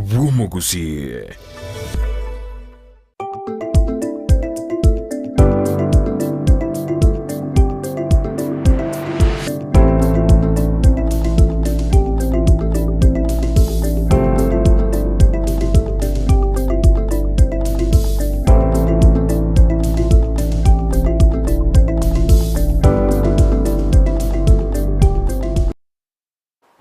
bw'Omogusii.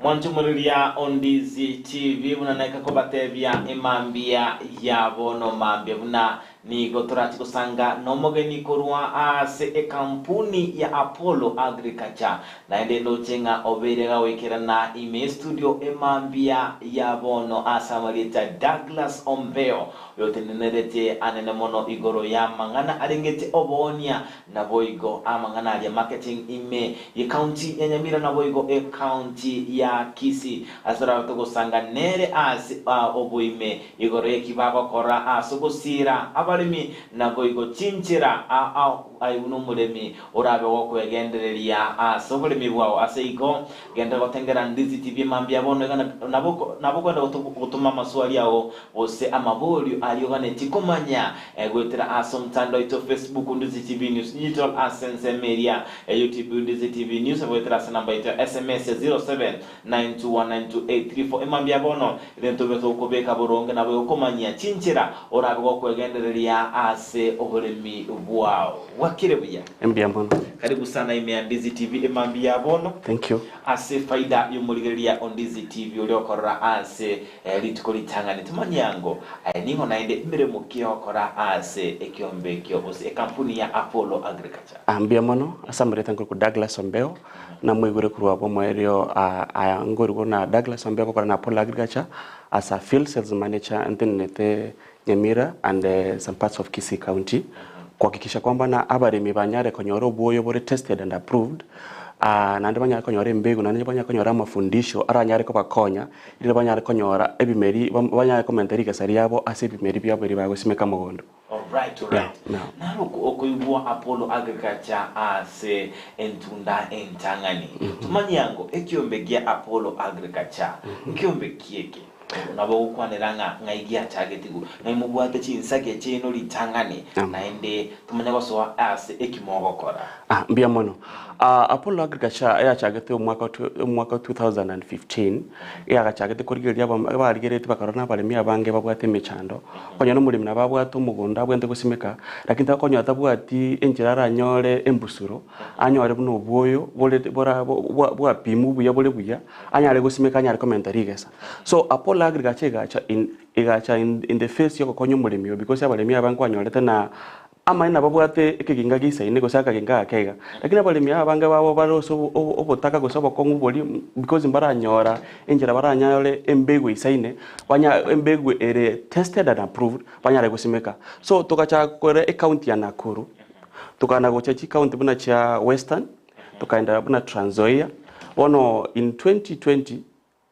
Mwanchomoriria Ondizi TV buna naika kobatebia emambia ya bono mambia buna nigo torachi gosanga nomogeni korwa ase ekampuni ya Apollo Agriculture naende ndoche ng'a obeire gagoikerana ime estudio emambia ya bono ase amarieta Douglas Ombeo oyotenenerete anene mono igoro y'amang'ana arengete oboonia Naboigo amang'ana aria marketing ime ye county ya Nyamira naboigo e county ya Kisii ase torabe togosanga nere ase oboime igoro yeki bagokora ase ogosiira abaremi naboigo chinchera ao aye buna omoremi orabe gokwegendereria ase oboremi bwao ase igo Genderera gotengera Ndizi TV mambia bono iga nabo nabo kwenda gotoma amaswali ao gose amaborio aria oganetie komanya goetera ase omotandao oito Facebook Ndizi TV News Digital ase ensemo eria ya YouTube Ndizi TV News goetera ase namba yaito ya SMS ya 0792192834 emambia bono ebinto tobe tokobeka boronge nabo egokomanyia chinchera orabe gokwegendereria ase oboremi bwao. Bwakire buya. Mbuya mono. Karibu sana ime ya Ndizi TV emambia ya bono. Thank you. Ase efaida y'omorigereria o Ndizi TV oria okorora ase rituko ritang'ani tomanye ango aye ning'o naende emeremo ki ogokora ase ekiombe ekio gose ekampuni ya Apollo Agriculture. Mbuya mono ase amarieta nkorokwa Douglas Ombeo namoigure korwa abwo omoerio aya nkorigwa na Douglas Ombeo gokora na Apollo Agriculture as a field sales manager ntenenete Nyamira and some parts of Kisii county kuhakikisha kwamba na abaremi banyare konyora obwoyo bore tested and approved naende banyare konyora embegu naende banyare konyora amafundisho aranyare kobakonya erinde banyare konyora ebimeri banyare komenta rigesa riabo ase ebimeri biabo erio bagosimeka mogondo. Alright, alright. Naro okoigwa Apollo Agriculture ase entunda entang'ani. Tomanye ango ekiombe gia Apollo Agriculture nkiombe ki eke? Nabo ogokwanera ng'a ng'ai giachagetigwe, ng'ai mobwate chinsagia chiaino ritang'ani, naende tomanye gosoa ase eki mogokora. Ah, mbuya mono. Ah, Apollo Agriculture eyachagete omwaka o twe- omwaka o 2015, eyagachagete korigereria aba- abarigereretie bakarora na abaremi abange babwate emechando, okonyora omoremi nabo abwate omogondo abwenerete gosimeka, lakini takonyora tabwati enchera aranyore embusuro, anyore buna obwoyo bore bora bwa bwapimwa buya bore buya, anyare gosimeka anyare komenta rigesa. So Apollo Agriculture egacha in egacha in in the face yogokonya omoremi oyo because abaremi aba nkwanyorete na amaene nababwate ekeginga geisaine gose akaginga gake iga. Lakini abaremi aba abange babo bare ase obo obo obotaka gose obokong'u boria because mbaranyora enchera baranyore embegu eisaine banya embegu ere tested and approved banyare gosimeka. So togachaka kore ecounty ya Nakuru, tokana gocha chicounty buna chia Western, tokaenda buna Trans Nzoia, bono in 2020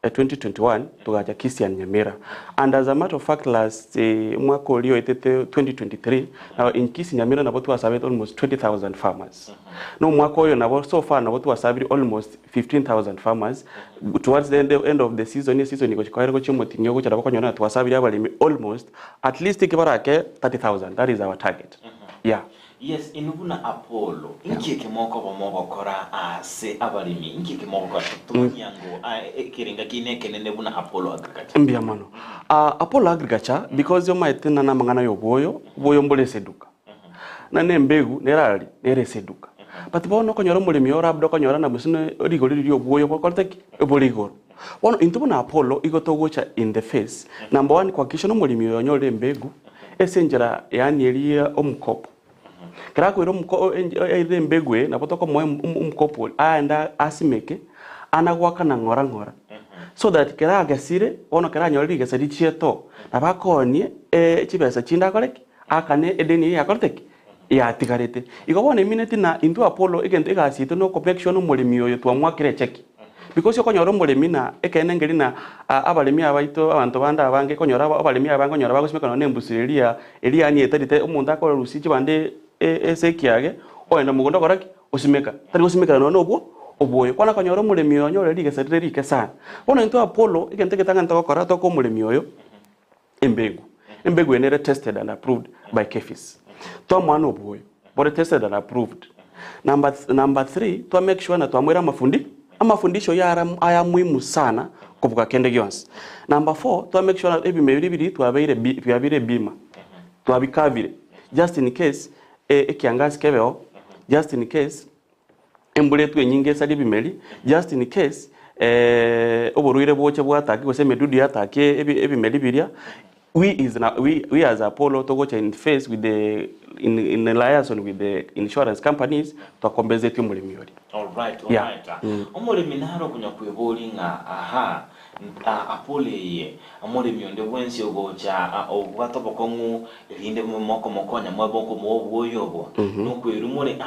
2021 togacha Kisii and Nyamira and as a matter of fact last omwaka oria oetete 2023 now in Kisii Nyamira nabo twasabete almost 20,000 farmers na omwaka oyo nabo so far nabo twasabire almost 15,000 farmers towards the end, end of the season eseason egochi koera gochia omoting'e ogocha nabo okonyora ng'a twasabire abaremi almost at least ekibarake 30,000 that is our target yeah. Yes, inwe buna Apolo, inki eke mokoba mogokora aase abaremi? Inki eke mogokora? Tomanyia ngo ekerenga kiaino ekenene buna Apollo Agriculture. Mbuya mono. Apollo Agriculture, because omaete na namang'ana ya obwoyo, obwoyo mbore ase eduka. Na na embegu nere arari, nere ase eduka. But bono okonyora omoremi ore labda okonyora na gose ne rigori riria obwoyo bokorete ki? Bore igoro. Bono intwe buna Apollo igo togocha in the face, number one kuhakikisha na omoremi oyo onyorire embegu, Ase enchera yaani eria omokopo. Ekero akoira omoko airire embegu eye nabo tokomoa omokopo oria aende asimeke ana goakana ng'ora ng'ora so that ekero agesire bono ekero anyore rigesa richiete oo nabo akoonie chibesa chinde akore ki? Aakane edeni eye yakorete ki? Yatigarete. Igo bono emineti na intwe Apollo egento egasi yaito noko make sure na omoremi oyo twamoakire echeki. Because okonyora omoremi na ekeene nkeri na abaremi abaito abanto bande abange okonyora abaremi abange okonyora bagosimeka nonya na embusu eria eria yaani etarite omonto akorusia chibande ase ekiage ogenda mogondo okora ki? Osimeka. Tari gosimekera nonya na obwo obwoyo. Bono okonyora omoremi oyo onyore rigesa rire rike sana. Bono intwe Apollo egento egetang'ani togokora tokoa omoremi oyo. Embegu. Embegu eye nere tested and approved by KEPHIS. Twamoa na obwoyo bore tested and approved. Number, number three, twa make sure na twamoira amafundi, amafundisho yara aya muhimu sana kobuga kende gionsi. Number four, twa make sure na ebime biria biri twabeire bi twabiire ebima, twabikavire just in case e ekiangasi kebeo, just in case embura etwe enyinge esarie ebimeri, just in case oborwaire boche bwatake gose emedudu yatake ebi ebimeri biria, we is na we we as Apollo togocha in face with the in in liaison with the insurance companies twakompensetie omoremi oria. Alright, Yeah. alright. Omoremi naro okonya kweboria ng'a aha, Apollo eye, omoremi onde bwensi ogocha obwate obokong'u Erinde mokomokonya mwebe okomoa obwoyo obo, nokwerua more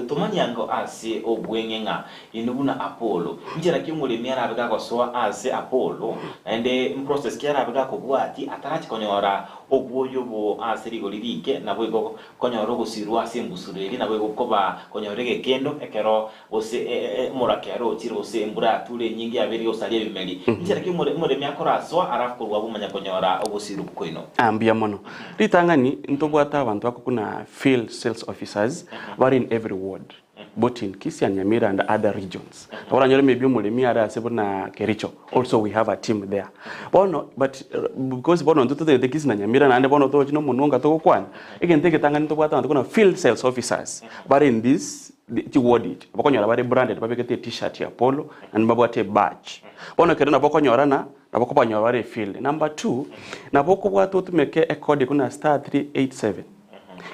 tomanye ango ase obweng'e ng'a inwe buna Apolo. Inchera ki omoremi arabe gagosoa ase Apolo, naende mprocess ki arabe gakobwatia atarache konyora obwoyo obo ase rigori rike, naboigo konyora ogosirwa ase embusuro eria, naboigo koba konyora egekendo ekero gose omorakera ochire gose embura yature enyinge yabeire gosaria ebimeri. Inchera ki omoremi akorasoa alafu korwa abwo omanya konyora ogosirwa kwaino? Ah, mbuya mono. Ritang'ani ntobwate abanto bakokuna field sales officers bare in every ward, both in Kisii and Nyamira and other regions. Nabo oranyore maybe omoremi are ase buna Kericho, also we have a team there. Bono but because bono intwe totagete Kisii na Nyamira naende bono torochi na omonwa onga togokwana, egento egetang'ani ntobwate abanto buna field sales officers bare in this Chiward echi bakonyora bare branded babegete eT-shirt ya polo naende babwate ebadge. Bono ekero nabo okonyorana nabo okobanyora bare efield. Number two, nabo okobwata otumeke ecode buna star 387.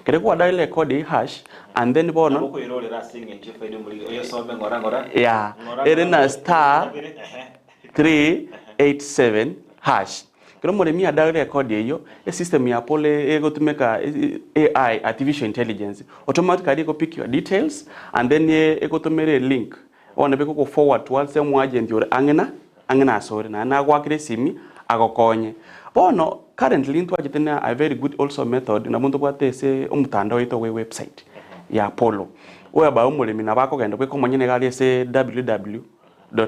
Ekero kwadial ecode eyio hash and then bono Nabo okoirorera ase eng'encho efaida omoriri oyosome ng'ora ng'ora. Yeah, Ng'ora ere ng'ora na star ehe. 387 hash. Ekero omoremi adaire rekodi eyio, esystem ya pole egotumeka AI, artificial intelligence, automatically ego pick your details and then egotomere elink, bono nabo egoko forward towards omoagent ore ang'e na ang'e na asore, naende nagoakera esimi agokonye. Bono currently ntwachete na a very good also method nabo ntobwate ase omotandao oito bwe website ya Apollo, whereby omoremi nabo akogenda bweka omonyene iga aria ase www.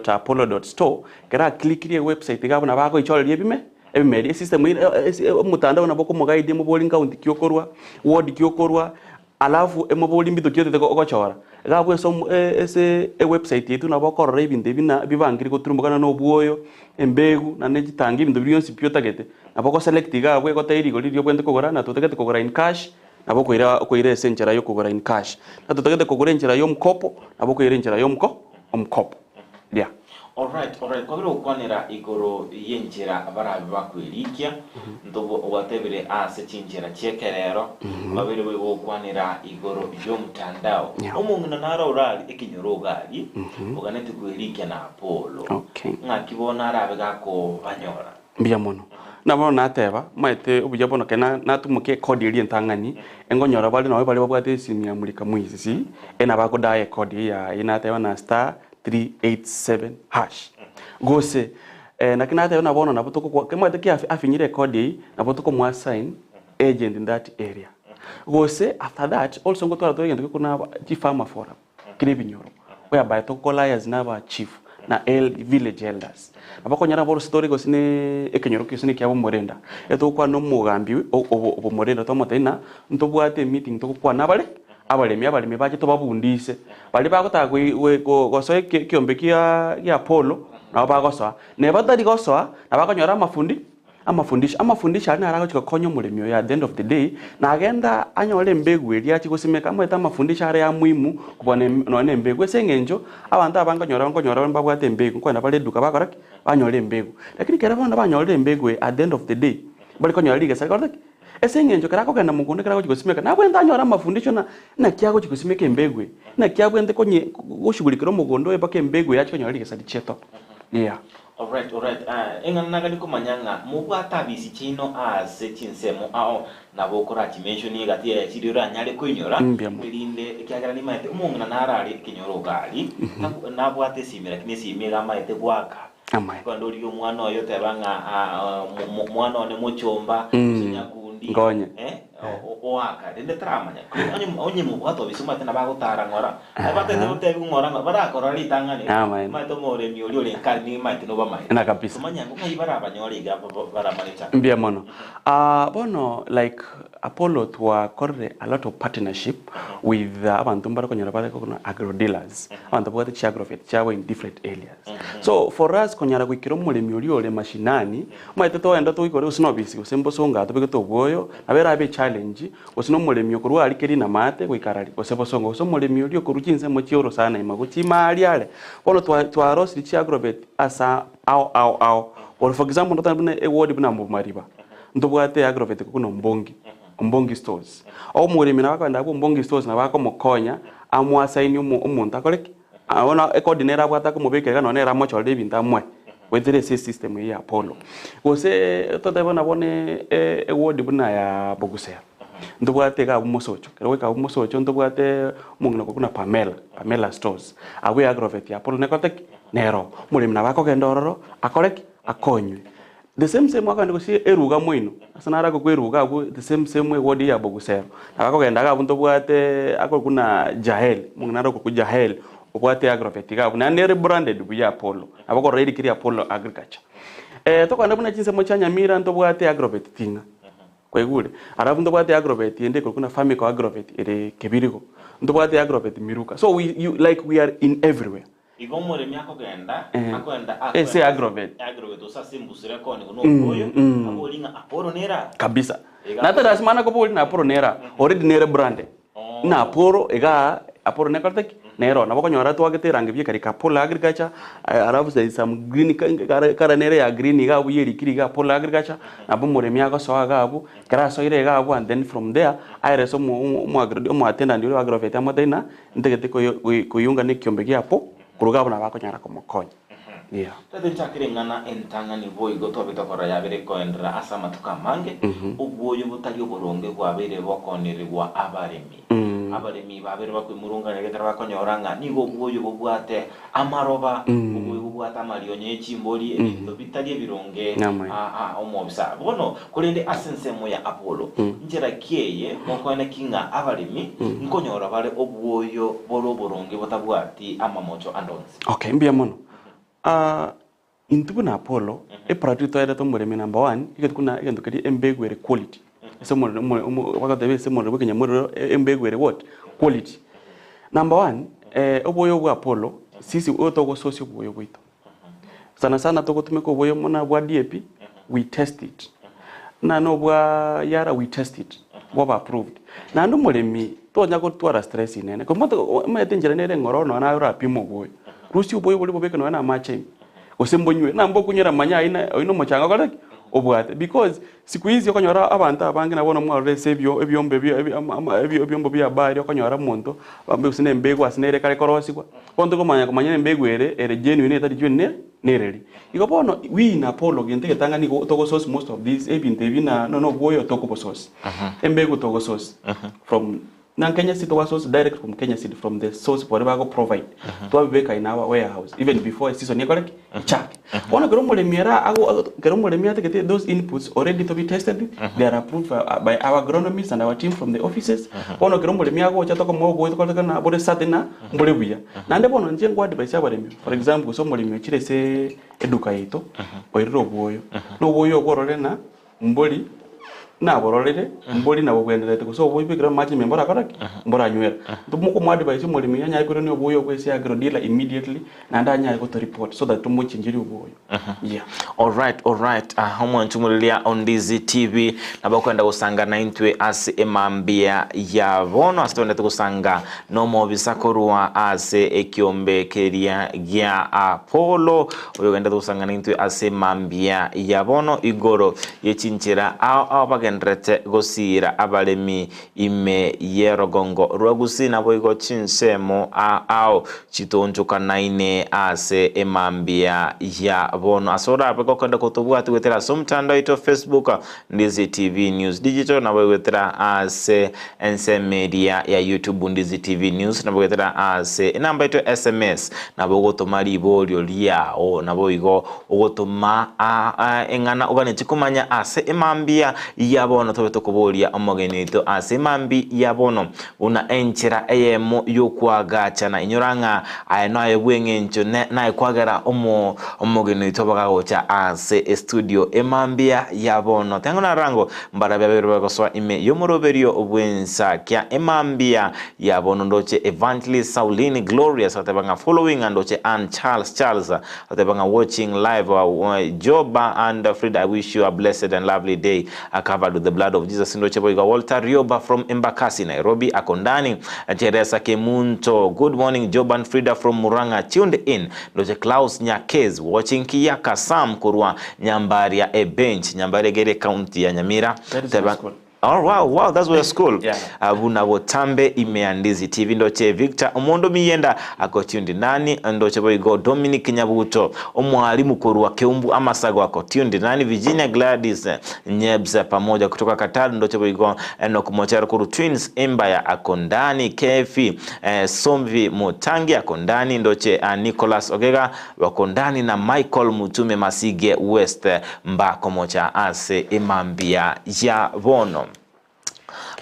Apollo dot store, ekero aclickirie ewebsite iga abwo nabo agoichoreria ebime ebimeri esystem eye omotandao nabo okomoguide emobori nkaunti ki okorwa, ward ki okorwa, alafu emobori mbito ki otagete gochora. Iga abwo ase omo ase ewebsite yaito nabo okorora ebinto ebi na bibangire goturumboka buna obwoyo, embegu, naende chitangi ebinto biria bionsi pi otagete. Nabo ogoselect iga abwo egotebia rigori riria obwenerete kogora na totagete kogora in cash, nabo okoira okoira ase enchera ya okogora in cash. Na totagete kogora enchera ya omkopo, nabo okoira enchera ya omko omkopo. Yeah. Alright, alright, kwabire gokwanera igoro y'enchera barabe bakwerikia, ntobo gwatebire ase chinchera chi'ekerero, kwabire boigo gokwanera igoro y'omtandao. Yeah. Omong'ina naro orari ekenyoro iga aria, oganeti kwerikia na Apollo. Okay. Ng'aki bono arabe gakobanyora? Mbuya mono. Na bono nateba, maete obuya bono ekero na natumokia ekodi eria entang'ani, engonyora bare nonye baria babwate esimi ya mulika mwizi si, e nabo akodaya ekodi eyio yaye nateba na star 387 hash. Gose, naki nateba na bono nabo tokokwa kemaete ki afinyire ekodi eyio, nabo tokomoassign agent in that area. Gose after that, also ngotwara tore egento gekona chifarmer forum. kera ebinyoro, whereby tokolias na aba chief na el village elders. Nabo okonyora borosete tore gose ne ekenyoro gose ne ekiabo omorenda, etogokwana na omogambi o obo obomorenda twamotebia ng'a ntobwate emeeting togokwana abare abaremi, abaremi bache tobabundise, baria bagotaka goi goi go gosoa eke ekiombe kia gia Apollo, nabo bagosoa. Neba batari gosoa, nabo bakonyora amafundi Amafundisho, amafundisho aria naro agochia gokonya omoremi oyo at the end of the day, nagenda anyore embegu eria achie gosimeka, amaete amafundisho are ya muhimu kobua ne nonya na embegu. Ase eng'encho, abanto aba nkonyora nkonyora mbabwate embegu, nkoenda bare eduka bakora ki? Banyora embegu. Lakini ekero bono banyorire embegu eye at the end of the day, mbari konyora rigesa rikorete ki? Ase eng'encho ekero akogenda mogondo ekero agochia gosimeka, nabwenerete anyore amafundisho ng'a naki agochia gosimeka embegu eye, naki abwenerete konye goshughulikera omogondo oye mpaka embegu eye achie konyora rigesa richiete oo. Yeah. Alright, alright, ah, eng'ana nagani komanya ng'a mobwate abisi chiaino aase chinsemo ao, nabo okorachimention egati yaye chiria oranyare koinyora, Mbuya mono. erinde ekiagera nimaete omong'ina naro aria ekenyoro iga aria, taku nabwate esimi lakini esimi iga amaete goaka. Amaene. Kogenda origie omwana oye oteba ng'a ah, mo- mo- mwana one mochomba, gose nyakundi, Nkonye. eh, o- o- Oaka, rende taramanya. Onye onye mobwate obisa omanyete nabo agotara ng'ora, aye batagete gotebiwa ng'ora ng'ora, barakorora ritang'ani, Amaene. omanyete omoremi oria ore nkare nigo omanyete nobamaete. Na kabisa. Tomanye ang'o ng'ai barabanyore iga baramanye chaka. Mbuya mono. Ah, bono like Apollo twakorire a lot of partnership with abanto mbare okonyora bare korwa agro dealers, abanto babwate chiagrovet chiabo in different areas. So for us konyara goikera omoremi oria ore mashinani, Omanyete togenda toikore gose nobisi gose mbosongo aa tobegete obwoyo, nabo erabe echallenge, gose na omoremi okorwa aria keri namate goika arari, gose bosongo, gose omoremi oria okorwa chinsemo chia orosana ime gochia ime aria are. Bono twa twarosirie chiagrovet ase ao ao ao. Bono for example ntotaete buna eward buna Bomariba, ntobwate agrovet buna Ombongi, Ombongi stores. Omoremi nabo akogenda abwo Ombongi stores nabo akomokonya, amoassignie omo omonto akore ki? Bono ekodi nere abwate akomobekera iga nonya nere amochorere ebinto amoe goetera ase esystem eye ya Apollo. Gose totebe buna bono eward buna ya Bogusero, ntobwate iga abwo Mosocho, ekero goika abwo Mosocho ntobwate omong'ina okwo buna Pamela, Pamela Stores, abwo eagrovet ya Apollo nekorete ki? Nero. Omoremi nabo akogenda ororo akore ki? Akonywe. The same same akogenda gose eruga moino, ase naro agokwa eruga abwo the same same eward ya Bogusero. Nabo akogenda iga abwo ntobwate akorokwa buna Jael, omong'ina nare okorokwa Jael, obwate agrovet iga abwo, naende nere branded buya Apollo, nabo okorora erikire ria Apollo Agriculture. Tokogenda buna chinsemo chia Nyamira ntobwate agrovet ting'a, kwaigure? Alafu ntobwate agrovet ende ekorokwa buna Famico Agrovet ere Kebirigo, ntobwate agrovet Miruka, so we you like we are in everywhere. Igo omoremi akogenda, Eh, akoenda ase akoenda agrovet. agrovet gose ase embusuro ekoonigwa noboyo, abori ng'a Apollo nere aa? Kabisa. Iga Na tari agocha. ase mana kobori na Apollo nere aa, already nere branded. Oh. Na Apollo igaa, Apollo nekorete ki? Nere oo. Nabo okonyora twagete erangi buya ekarika Apollo Agriculture, alafu there is some green kara nere ya green iga abwo yerikire iga Apollo Agriculture, nabo omoremi agosoa iga abwo, ekero asoire iga abwo and then from there, aerese omo omo omo attendant oria o agrovet amotebie ng'a Ntagete koyunga nekiombe giapo, korwa abwo nabo akonyara komokonya. Yeah. Tata nchakere eng'ana entang'ani boigo twabete korora yabeire ekoenderera ase amatuko amange, obwoyo botari oboronge bwabeire bokonerigwa abaremi. Abaremi babeire bakoimurunganeria ekero bakonyora ng'a nigo obwoyo bobwate amaroba, obwoyo bobwate amarionya ye chimbori, ebinto bitari ebironge Amaene. omobisa. Bono korende ase ensemo ya Apolo, nchera ki eye mokoeneki ng'a abaremi nkonyora bare obwoyo bore oboronge botabwati amamocho ande onsi? Okay, mbuya mono. Ah, intwe buna Apollo, epriority toerete omoremi number one, egento buna egento keria embegu ere quality. Ase omorero omo omo bagoteba ase omorero bwa ekenyamorero embegu ere what? Quality. Number one, oboyo bwa Apollo, sisi oyo togososia oboyo bwaito. Sana sana togotumeka oboyo buna bwa DAP, we test it. Buna nobwa Yara we test it, bwaba approved. Naende omoremi tonya gotwara stress inene, omanyete enchera nere eng'ororo nonya naye orapime oboyo. Rusia oboyo boria bobeke nonya na amache ime, gose mbonywe, na mbokunywera manya ayio na oyio na omochanga okore ki? Obwate. Because siku hizi okonyora abanto abange nabo bono mwarora ase ebio ebiombe bia ebi ama ama ebiombo bia habari okonyora omonto gose na embegu ase nere ekare korosigwa, Bono tokomanya komanya embegu ere ere genuine etari genuine ne nereri. Igo bono we in Apollo gento egetang'ani nigo togo source most of these ebinto ebi na no nobwoyo tokobo source. Embegu togo source from na Kenya seed togo source direct from Kenya seed from the source baria bago provide. Twabibeka in our warehouse even before eseason ekore ki? Echake. Bono ekero omoremi ere ago ekero omoremi atagete those inputs already to be tested, they are approved by our agronomists and our team from the offices. Bono ekero omoremi agocha tokomoa oboyo tokorete ng'a bore certain ng'a mbore buya. Naende bono inche nko advise abaremi, for example gose omoremi ochire ase eduka yaito, oirire obwoyo, na obwoyo obwo orore ng'a mbori nabororire, mbori nabo bwenderete gose oboibekire amache ime mborakore ki? Mboranywera. Mokomoadvise omoremi anyare koirania obwoyo obwo ase agro dealer immediately, naende anyare gotoreport so that tomochengerie obwoyo. Yeah. Alright, alright. Ah, omwanchi omoriria o Ndizi TV nabo okwenda gosanga naintwe ase emambia ya bono ase togendete gosanga nomobisa korwa ase ekiombe keria gia Apollo oyo ogendete gosanga naintwe ase mambia ya bono igoro ye chinchera ao ao bagenderete gosiira abaremi ime y'erogongo rwa Gusii naboigo chinsemo ao chitonchokanaine ase emambia ya bono. Ase orabe gokenda gotobwati goetera ase omotandao oito Facebook Ndizi TV News Digital nabo goetera ase ensemo eria ya YouTube Ndizi TV News nabo goetera ase enamba yaito ya SMS nabo ogotoma riborio riao naboigo ogotoma eng'ana oganetie komanya ase emambia ya. ya bono tobe tokoboria omogeni oito ase emambi ya bono buna enchera eyemo y'okoagachana. Inyora ng'a aye noye bw'eng'encho naye kwagera omo omogeni oito bagagocha ase estudio emambia ya bono. Tengo na rango mbarabia babere bagosoa ime y'omoroberio bw'ensakia emambia ya bono ndoche Evangelist Sauline Glorious ateba ng'a following ndoche Ann Charles Charles ateba ng'a watching live Joba and Frida I wish you a blessed and lovely day covered with the blood of Jesus ndoche boigo Walter Rioba from Embakasi Nairobi akondani Teresa Kemunto good morning Job and Frida from Murang'a tuned in ndoche Klaus Nyakez watching Kiyaka Sam korwa Nyambaria e bench Nyambaria gere county ya Nyamira That is my teba school. Oh wow, wow, that's your school. Yeah. Buna botambe ime ya Ndizi TV ndoche Victor Omondo Miyenda ako tuned nani ndoche boigo Dominic Nyabuto omwalimu korwa Keumbu Amasago ako tuned nani Virginia Gladys Nyebs pamoja kutoka Qatar ndoche boigo Enoch Mocharo koru Twins Empire ako ndani Kefi Somvi Mutangi ako ndani ndoche Nicholas Ogega wako ndani na Michael Mutume Masige West mbakomocha ase emambia ya bono.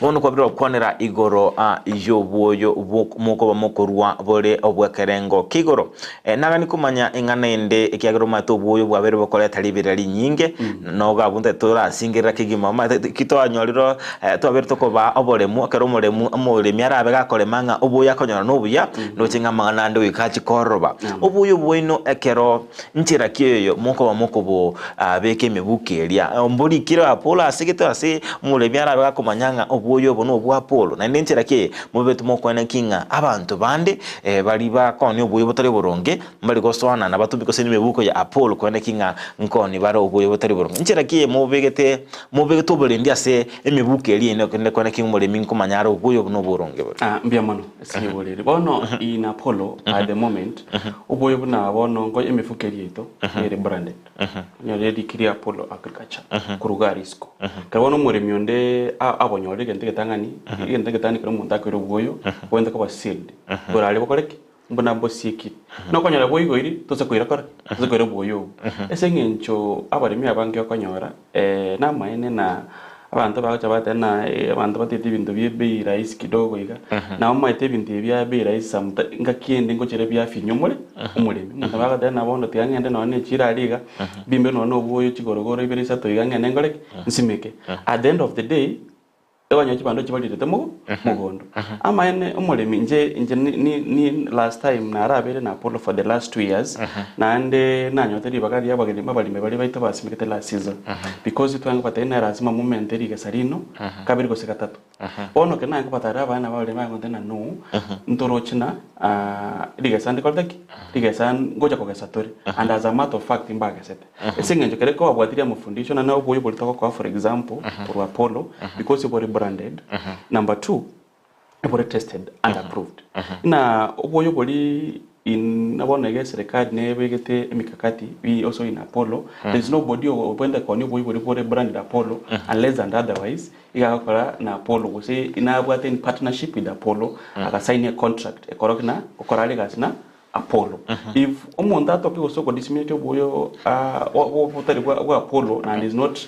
Bono kwabire gokwanera igoro y'obwoyo mokoba mokorua bore obw'ekerengo k'igoro. Nagani komanya eng'ana ende ekiagera omanyete obwoyo bwabeire bokoreta riberera rinyinge, nogo abwo ntaete torasingerera kegima omanyete ki twanyorire twabeire tokobaa oboremu ekero omoremu omoremi arabe gakorema ng'a oboyo akonyora nobuya, noche ng'a amang'ana ande goika achie kororoba. Oboyo bwaino ekero Nchera ki eyo mokoba mokobobeka emebuko eria? Mborikire Apolo ase gete ase omoremi arabe gakomanya ng'a obwoyo obo nobwa Apolo? Naende nchera ki eye mobete mokwana ki ng'a abanto bande baria bakonia obwoyo botari oboronge mbari gosoana nabatomiki gose nemebuko ya Apolo koenda ki ng'a nkooni bare obwoyo botari boronge? Nchera ki eye mobegete mobegete oborendi ase emebuko eria ime korende koenda ki ng'a omoremi nkomanya are obwoyo obo noboronge bore? Mbuya mono ase riborio eri. Bono in Apollo at the moment, oboyo buna bono nko emifuko eria yaito nere branded. Onyore erikire Apollo Agriculture korwa iga Arisco. Ekero bono omoremi onde abonyorire egento egetang'ani, egento egetang'ani ekero omonto akoira obwoyo, bogende koba sealed. Borare bokore ki? Buna mbosiekire. Nokonyora boigoiri tose koira kore ki? Tose koira obwoyo obwo. Ase eng'encho abaremi abange okonyora namaene na abanto bagocha bateba na abanto batete ebinto bie bei rahisi kidogo iga, nabo omanyete ebinto ebi bia bei rahisi someti ngaki ende ngochire biafinywa omore omoremi. Omonto nabo agoteba na bono tiga ng'ende nonye na echiro aria iga, mbimbe nonye na obwoyo chigorogoro ibere isato iga ng'ende nkore ki? Nsimeke. At the end of the day, Ebanywa chibando chibarirete mogondo. Amaene omoremi inche inche ni ni ni last time narabeire na Apollo for the last 2 years naende nanyorete ribaga ria abageni abaremi baria baito basimekete last season because twange kobatebia na lazima momente rigesa rino kabere gose gatato. Bono ekero naye nkobatarera abana abaremi baye ng'a no ntoroche na rigesa ndikorete ki? Rigesa ngocha kogesa tore and as a matter of fact mbagesete. Ase eng'encho kere kwabwatirie amafundisho naende oboyo boria togokoa for example korwa Apollo because bore branded, number two ebore tested and approved. Na oboyo boria in bono iga eserekari nebegete emikakati we also in Apollo there is nobody obwenerete koonia oboyo boria bore branded Apollo unless and otherwise iga agokora na Apollo gose nabwate in partnership with Apollo agasign a contract ekorokia na gokora are egasi na Apollo. If omonto atoke gose okodisseminate oboyo botari bwa Apollo and is not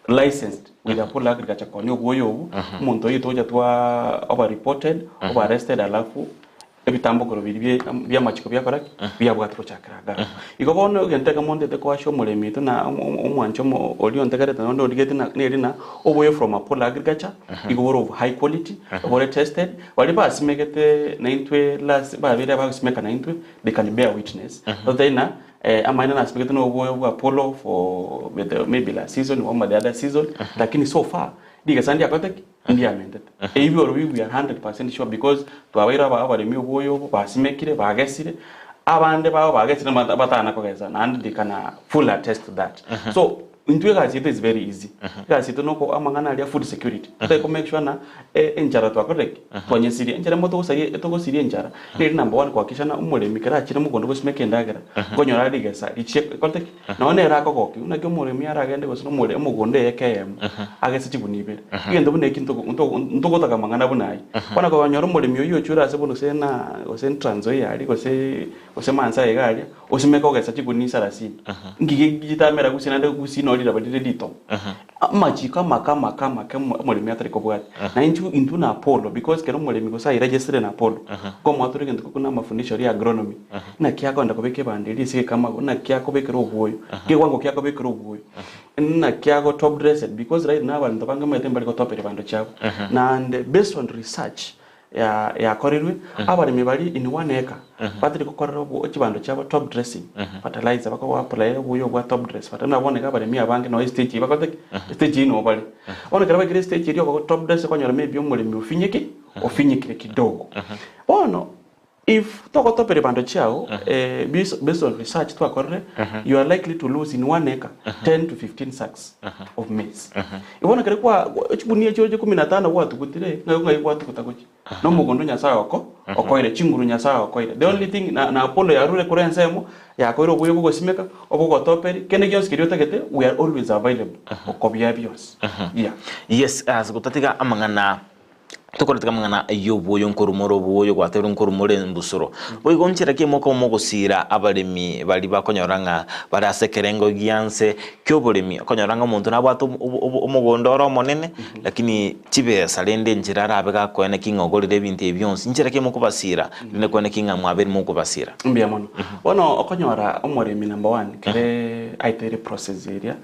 licensed with Apollo Agriculture konya oboyo obo, omonto oyio togocha twa oba reported, oba arrested alafu ebitambokero biria bia amachiko biakora ki? Biabwatwa gochakera iga. Igo bono egento ekemo ntete koacha omoremi oito na omwanchi oria ontegerete naende origetie neri ng'a oboyo from Apollo Agriculture igo bore of high quality, bore tested, Baria basimegete naintwe last babeire abagosimeka naintwe they can bear witness. Totari na amaene nasimegete na oboyo bwa Apollo for the maybe last season or the other season lakini so far rigesa ndiakorete ki? Ndiamentete. Ebi orobi we are 100% sure because twabaire abaremi oboyo obo basimekire bagesire abande babo bagesire batana kogesa naende they can full attest to that. So Intwe egasi yaito is very easy. Egasi yaito noko amang'ana aria food security. Totari ko make sure ng'a enchara twakorire ki? Twanyesirie. Enchara emo togosaria togosiria enchara, neri number one koakikisha ng'a omoremi ekero achire mogondo gosimeka endagera, nkonyora are rigesa richie rikorete ki? Nonye nere akogokia, naki omoremi aragende gose nomore omogondo eyeka eyemo, agese chigunia ibere. Egento buna eki ntogo ntogo ntogotaka amang'ana buna ayio. Bono konyora omoremi oyio ochure ase bono gose na gose Trans Nzoia aria gose. gose Maansae iga aria, osimeke ogesa chigunia sarasini. Ngige chitamera gusii naende gusii noo riraba rire ritobu. Amachiko amake amake amake omo- omoremi atari kobwatia. Na intwe intwe na Apollo because kera omoremi gose airegistere na Apollo, nkomoa tore egento buna amafundisho aria agronomy, naki akoenda kobeka ebando eria ase egekamago, naki akobekera obwoyo, kewango ki akobekera obwoyo, naki ago top dressed because right now abanto abange omanyete mbari gotopera ebando chiabo. Naende based on research ya yakorirwe, abaremi baria in one acre batari gokorera obwo chibando chiabo top dressing, fertilizer bako apply obuya obwa top dress but buna bono iga abaremi abange noo estage eyio bakorete ki? Estage eyio noo bare. Bono ekero baikire estage eria ogo top dress okonyora maybe omoremi ofinyeki ofinyekire kidogo. Bono if togotopera ebando chiago based based on research twakorire, you are likely to lose in one acre 10 to 15 sacks of maize. Bono ekero kwa chigunia echio ikomi na tano gwatugutire, ng'ai ng'ai gwatuguta gochia? Na omogondo Nyasaye oko okoire, chinguru Nyasaye okoire. The only thing na na Apollo yarure korwa ensemo, yakoire obuya bw'ogosimeka, obw'ogotoperi, kende gionsi keria otagete, we are always available okobia bionsi. Yeah. Yes, ase gotatiga amang'ana Tokorete amang'ana ay'obwoyo nkorumore obwoyo gwatebirie nkorumore embusuro. Boigo nchera ki mokoba mogosiira abaremi baria bakonyora ng'a bare ase ekerengo gia nse ki'oboremi, okonyora ng'a omonto nabwate omogondo ore omonene, lakini chibesa rende enchera arabe gakoena ki ng'a ogorere ebinto ebi bionsi, nchera ki mokobasiira rende koena ki ng'a mwabeire mokobasiira? Mbuya mono. Bono okonyora omoremi number one kere aeteire process eria.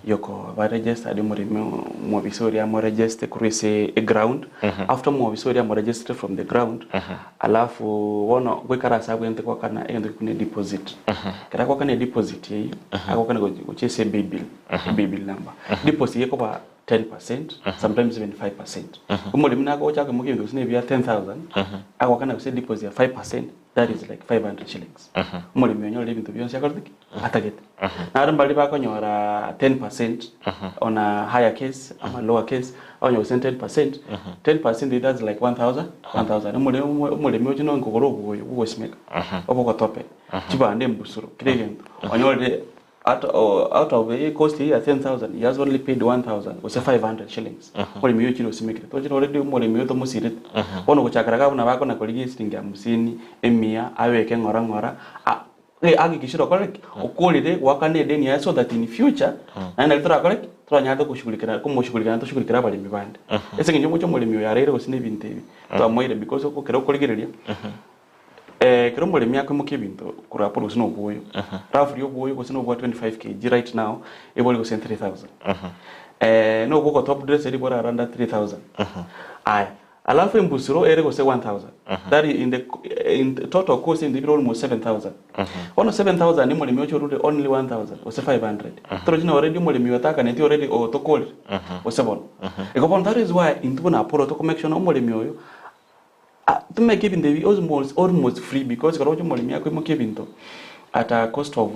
Yokoba registered omoremi omobisa oria amoregeste korwa ase eground, after omobisa oria amoregeste from the ground, alafu bono goikara ase abwenerete goakana egento gekuna edeposit. Ekero agoakana edeposit eyio, agoakana gochia ase ebaybill, ebaybill number. Deposit eyio ekoba 10%, sometimes even 5%. Omoremi nagocha akoimokia ebinto gose na ebia 10,000, agoakana gose edeposit ya 5%, that is like 500 shillings. Omoremi onyorire ebinto bionsi akorete ki? Atagete. Naro mbaria bakonyora 10% on a higher case ama lower case, okonyora gose 10%, 10% that's like 1000, 1000. Omoremi omoremi oche nonye kogora oboyo bwogosimeka, obogotope, chibando embusuro, kera egento, onyorire Out out of eye cost eye ya 10,000 he has only paid 1,000 gose 500 shillings. Omoremi oyo ochire osimekire. Tochire already omoremi oyo tomosirete. Bono gochakera iga buna bakona korigia esiringi hamsini, emia, abeke ng'ora ng'ora, a- ahakikishire okorire ki? Okorire goakana edeni yaye so that in future, naende nari torakore ki? Toranyare tokoshughulikera komoshughulikera naende toshughulikere abaremi bande. Ase eng'encho omoche omoremi oyo areire gose na ebinto ebi, twamoeire because ekero okorigereria. Ekero omoremi akoimokia ebinto korwa Apollo gose na obwoyo, roughly obwoyo gose na obwa 25 kg right now ebori gose 3000. Na obwo top dress eri bore around 3000. Aya, alafu embusuro ere gose 1000. That in the in total cost ebinto bire almost 7000. Bono 7000 omoremi oche orure only 1000 gose 500. Torochi na already omoremi oyo otakaneti already otokorire gose bono. Igo bono that is why intwe buna Apollo toko make sure ng'a omoremi oyo Tumeke ebinto ebi almost almost free because ekero ogocha omoremi akoimokia ebinto at a cost of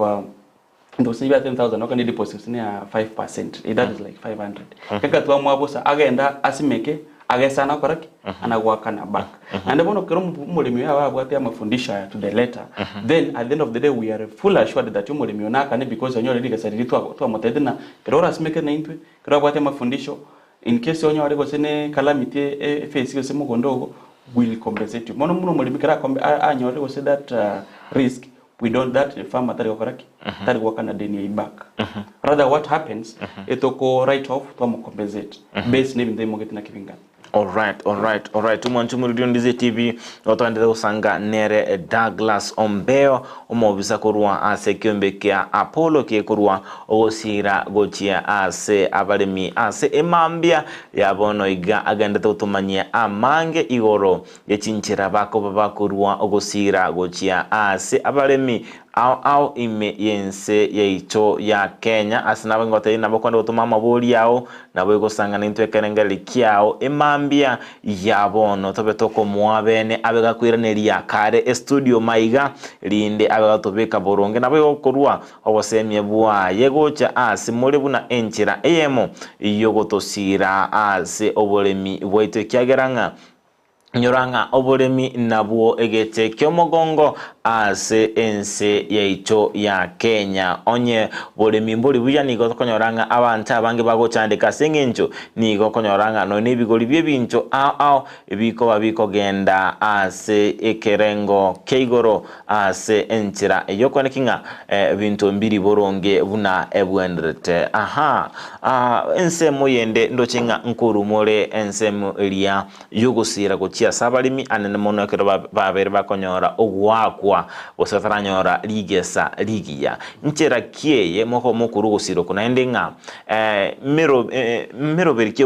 into gose ya 10,000 okane deposit gose neya 5% that is like 500 eka twamoa bosa agenda asimeke agese ana gokora ki? Ana goakana back. Naende bono ekero omoremi oyo abe abwate amafundisho aya to the letter then at the end of the day we are full assured that omoremi oyo nakane because onyore rigesa riria twamotebete ng'a ekero orasimeke naintwe ekero abwate amafundisho In case onyore gose ne calamity eface gose mogondo ogo will compensate you. Mono buna omoremi kera akombe anyorire gose that risk we don't that farmer tari gokora ki? Tari goakana deni eyio back. Rather what happens etoko write off twamo compensate based ne ebinto aimogeti naki bingana. Alright, alright, alright. Omwancho omoriri ondize TV otogenderete gosanga nere Douglas Ombeo Omobisa korwa ase ekeombe kia Apollo gekorwa ogosiira gochia ase abaremi ase emambia ya bono iga agendete gotomanyia amange igoro ye chinchera bakoba bakorua ogosiira gochia ase abaremi ao ao ime y'ense yaito ya Kenya. Ase nabo ingotebia nabo kwende gotoma amabori ao nabo egosang'ana intwe ekerengererio kiao emambia ya bono tobe tokomoa bene abe gakoiraneria kare estudio maiga rinde abe gatobeka boronge nabo igo korua obosemia bwaye gocha ase more buna enchera eyemo yogotosiira ase oboremi bwaito ekiagera ng'a. Inyora ng'a oboremi nabwo egete ki'omogongo ase ense yaito ya Kenya. Onye boremi mbori buya nigo tokonyora ng'a abanto abange bagochandeka ase eng'encho nigo okonyora ng'a nonya nebigori bi'ebinto ao ao bikoba bikogenda ase ekerengo kia igoro ase enchera ey'okoeneki ng'a ebinto mbiri boronge buna ebwenerete. Aha, ensemo yende ndoche ng'a nkorumore ensemo eria y'ogosiira gochia ase abaremi anene mono ekero babeire bakonyora ogoakwa, gose bataranyora rigesa rigiya. Nchera ki eye mokoba mokorua ogosiira oko naende ng'a meroberi ki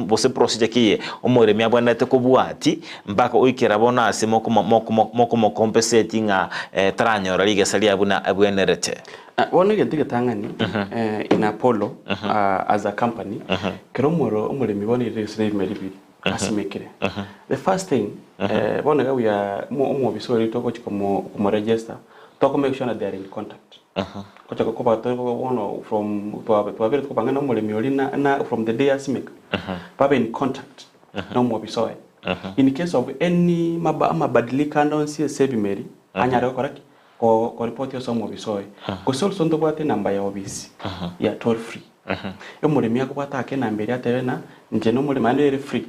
gose procedure ki eye omoremi abwenerete kobwati mpaka oikera bono ase mokomocompensate ng'a taranyora rigesa riaye buna abwenerete? Bono egento egetang'ani in Apollo as a company, kera omoremi bono erire gose na ebimeri biri asimekire. The first thing bono iga we are omobisa oria togochi komoregister, toko make sure that they are in contact. Gocha koba bono from twabere tokobanga na omoremi oria na from the day asimeka, babe in contact na omobisa oye. In case of any amabadiliko ande onsi ase ebimeri, anyare gokora ki? Koripoti ase omobisa oye. Gose also ntobwate enamba ya obisi ya toll free. Omoremi akobwata ake enamba eria atebe ng'a inche nomoremi naende ere free,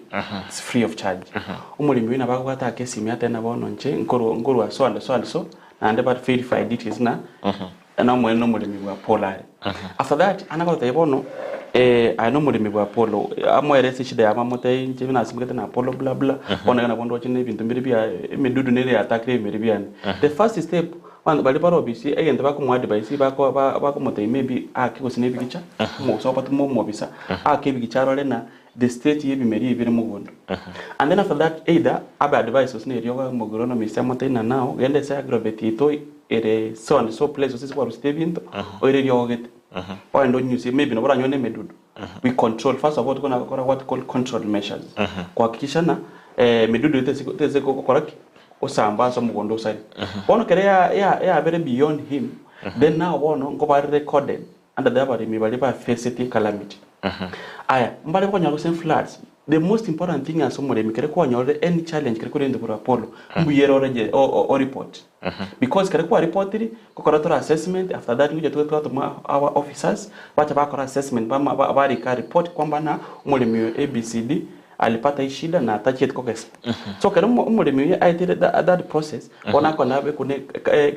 it's free of charge. Omoremi oyio nabo akobwata ake esimi atebe ng'a bono inche nkorwa nkorwa so and so and so, naende ba verify details ng'a nomwene nomoremi bwa Apollo are. After that, ana gotebia bono aye nomoremi bwa Apollo, amoerese eshida yabo amotebie inche nasimegete na Apollo bla bla, bono iga nabo ndoche na ebinto mbire bia emidudu nere yatakire ebimeri biane. The first step, abanto baria bare obisi egento bakomoadvise bako ba bakomotebia maybe aake gose na ebigicha, omogoso obatome omobisa, aake ebigicha arore ng'a the state ya ebimeri ebi bire mogondo. And then after that either abe advised gose na eriogo omoagronomist amotebie ng'a now genda ase agrovet yaito ere so and so place gose ase kwarusete ebinto oire eriogo gete ogende onyusie maybe nabo oranyore na emedudu we control first of all tokona gokora what we call control measures kuhakikisha ng'a emedudu eye tesi tesi gokora ki gosamba ase omogondo osari. Bono ekero ya ya yabere beyond him then now bono nkobare recorded Under the abaremi baria ba facetie calamity. Aya, mbare bakonyora gose floods. The most important thing ase omoremi kere kwanyorire any challenge kere korende korwa Apollo, mbuya ere oreje o o report. Because kere kwa reportiri, ngokora tore assessment, after that ngocha twe twatoma our officers, bacha bakora assessment bama ba barika report kwamba ng'a omoremi oyo ABCD alipata hii shida na tachieti kogesa. So kere omo omoremi oyo aetire that that process, bono akona abe kune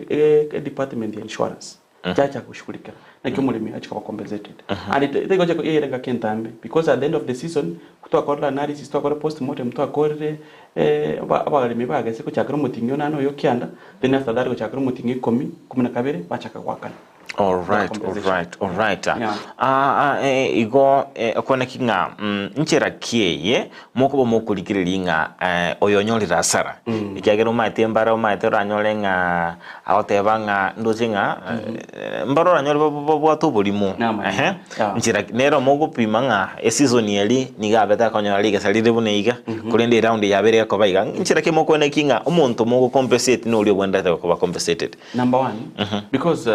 e department ya insurance. Chacha goshughulikera naki omoremi achi koba compensated and it taigocha yaira engaki entambe because at the end of the season twakorire analysis twakorire postmortem twakorire abaremi bagese gochakera omoting'i onane oyo kianda then after that gochakera omoting'i ikomi, kumi na kabere bachaka goakana. Alright, Compensation. alright, alright. Yeah. Ah, ah, eh, igo eh, okwaneki ng'a nchera ki eye mokoba mokorigereria ng'a eh, oyo onyorire asara ekiagera omanyete mbare omanyete oranyore ng'a Agoteba ng'a ndoche ng'a mbare oranyore babwate oborimo. Namanya. Ehe. Yeah. Nchera nere omogopima ng'a eseason eri nigo abete akonyora rigesa rire buna iga, korende eround yabere egokoba iga. Nchera ki mokoenda ki ng'a omonto mogo compensate noria obwenerete gokoba compensated? Number one, because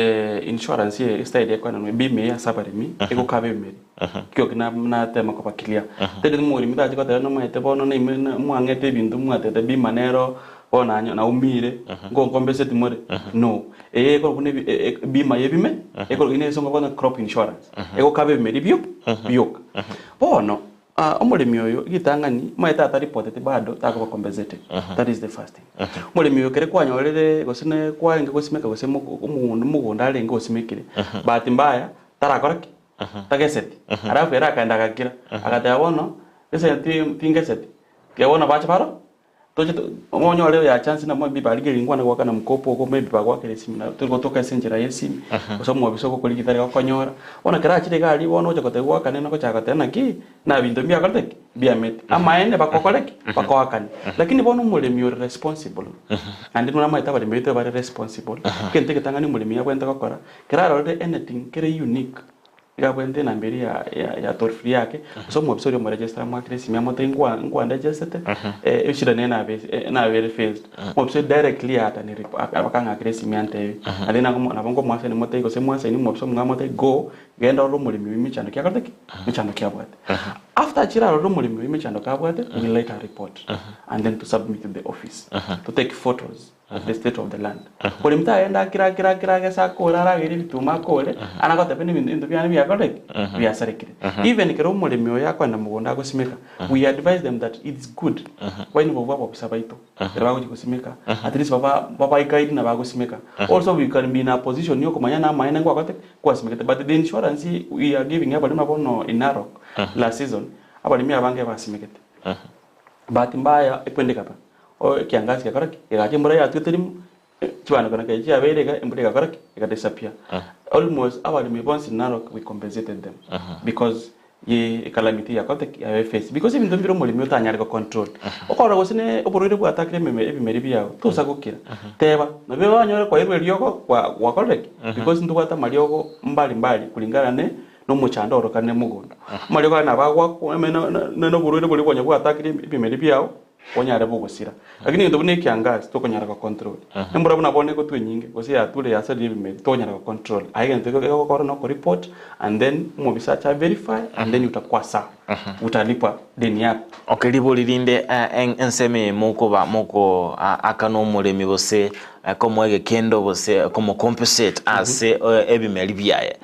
insurance eye style ekoenanwa ebima eye ase abaremi egokaba ebimeri kioki natema koba clear tari omoremi tachi goteba nomaete bono naime mwang'ete ebinto mwatete bima nero Bono naumire, ngonkombeseti more? No. Eye ekorokwa buna ebima y'ebime, ekorokwa ine esongo bono crop insurance. Egokaba ebimeri bio bioka. Bono omoremi oyo ritang'ani omanyete ataripoteti bado takoba compensated. That is the first thing. Omoremi oyo ekere kwanyorire gose ne kwarenge gosimeka gose omogondo omogondo arenge osimekire, bahati mbaya tarakora ki? Tageseti. Alafu ere akaenda agakira, agateba bono gese tingeseti, tiga bono bache baro Toche onyore oyo chance na maybe barigereria nkwana goakana mkopo oko maybe bagoakera esimi na tori gotoka ase enchera ya esimi gose omobisa ogokora gitari gokonyora. Bono ekero achire iga aria bono ocha gotebia goakane na gochaka goteba naki na binto mbiakorete ki? Mbiamete. Amaene bakokore ki? Bakoakane. Lakini bono omoremi ore responsible naende namaete abaremi baito bare responsible, egento egetang'ani omoremi abwenerete gokora, kero arorire anything kere unique. Iga abwenerete enamba eria ya ya ya toll free yake, gose omobisa oria omoregister amoakere esimi amotebie nkwa nkwandegesete eshida nere nabe nabere faced. Omobisa oyio directly aatane rip akang'akera esimi antebie. Naende nakomo nabo nkomoassign motebie gose moassign omobisa omong'ao amotebie go, genda orore omoremi oyio mechando ki akorete ki? Mechando ki abwate. After achire arore omoremi oyio mechando ki abwate, we write a report and then to submit to the office, to take photos. of the state of the land. Ore mtagenda akire akire akire agese akore aragere ebituma akore, ana goteba ebinto ebinto biane biakorire ki? Biasarekire. Even kero omoremi oyo akoenda mogondo agosimeka, we advise them that it's good baini bobua abobisa baito ekero bagochia gosimeka, at least baba babaguide na bagosimeka. Also we can be in a position ya okomanya namaene ngwakorete ki? Kwasimekete. But the insurance we are giving abaremi aba bono in Narok last season, abaremi abange basimekete. Bahati mbaya ekwende ekaba, o ekiangasi gekora ki? Gegacha embura yatwete rimo, chibando kona kei chiabeire iga, embura egakora ki? Ega disappear. Almost abaremi bonsi Narok we compensated them because ye ecalamity yakorete ki? Yabe face. Because ebinto mbire omoremi otanyare go control. Okorora gose ne oborwaire bwatakire ememe ebimeri biago, tosa gokira. Teba, nabi banyore kwairwe eriogo kwa gwakorire ki? Because ntobwate amariogo mbali mbali kulingana ne nomochando orokane mogondo. Amariogo aya nabo agoakwa na oborwaire boria konya bwatakire ebimeri biao, bonyare bogosira. Lakini egento buna ekiangasi tokonyara go control. Embura buna bono egotwa enyinge, gose yature yasarire ebimeri, tokonyara go control. Aye egento egokora noko report and then omobisa ache a verify and then utakuwa sawa. Utalipa deni yako. Okay, ribori rinde ensemo eye mokoba moko akana omoremi gose komoa egekendo gose komocompensate ase ebimeri biaye.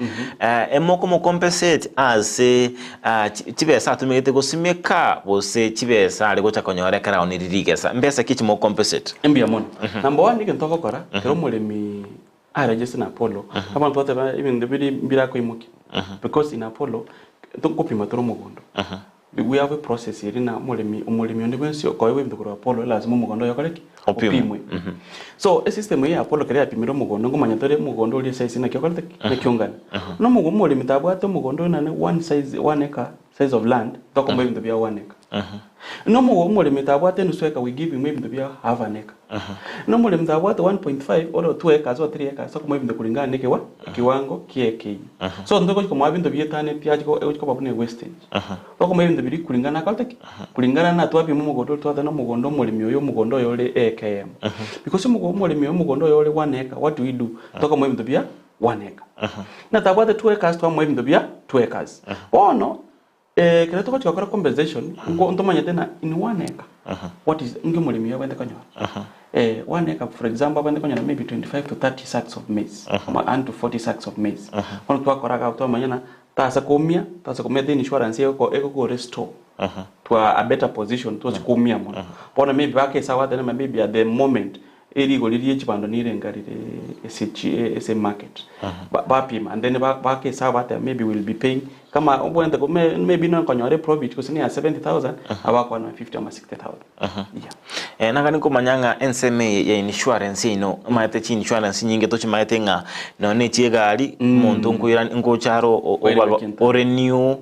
Emokomocompensate ase chibesa atumegete gosimeka gose chibesa are gocha konyora ekero aonire rigesa. Mbesa ki chimocompensate? Mbuya mono. Number one egento ogokora ekero omoremi aregister na Apollo, abanto bateba ebinto biri mbirakoimokia because in Apollo togopima tore omogondo. We have a process eri na omoremi omoremi onde bwensi okoegwa ebinto korwa Apollo lasima omogondo oye okore ki? Opimwe. Opimwe. So esystem eye ya Apollo ekero yapimire omogondo nkomanya tore omogondo oria esize naki okorete ki? Naki ongana. Buna omogo omoremi tabwate omogondo oye nonye one size one acre size of land tokomoa ebinto bia one acre. Na omogo omoremi tabwate enusu acre we give him ebinto bia half an acre. Na omoremi tabwate 1.5 ore 2 acres or 3 acres tokomoa ebinto kulingana na ekewa ekiwango kie eka eyio. So ntogochi komoa binto bietaneti ache egochi koba buna ewastage. Tokomoa ebinto biria kulingana akorete ki? Kulingana na twapima omogondo oria twateba omogondo omoremi oyo omogondo oyo ore eka eyemo. Because omogo omoremi oyo omogondo oyo ore 1 acre what do we do? Tokomoa ebinto bia 1 acre. Na tabwate 2 acres twamoa ebinto bia 2 acres. Bono Ekero togochia gokora compensation, nko ntomanyete ng'a in one acre, what is inki omoremi oyo abwenerete konyora. One acre for example abwenerete konyora maybe 25 to 30 sacks of maize, ama and to 40 sacks of maize. Bono twakora iga abwo twamanya ng'a tasa koumia, tasa koumia the insurance egoko egoko restore to a better position tochi koumia mono. Bono maybe bakesabu bateba ng'a maybe at the moment Erigori rie chibando nirenga rire ase chi ase market ba bapima and then ba bakesabu bateba maybe we will be paying kama obwenerete ko may maybe nokonyora eprofit gose neya 70,000 nabo bakwana 50 ama 60,000 yeah. Eh, nagani komanya ng'a ensemo eye ya insurance yaino omanyete chi insurance nyinge tochimaete ng'a nonya ne chiegari omonto nkoira nkocha are o- Oirwe obarwa kinto. orenew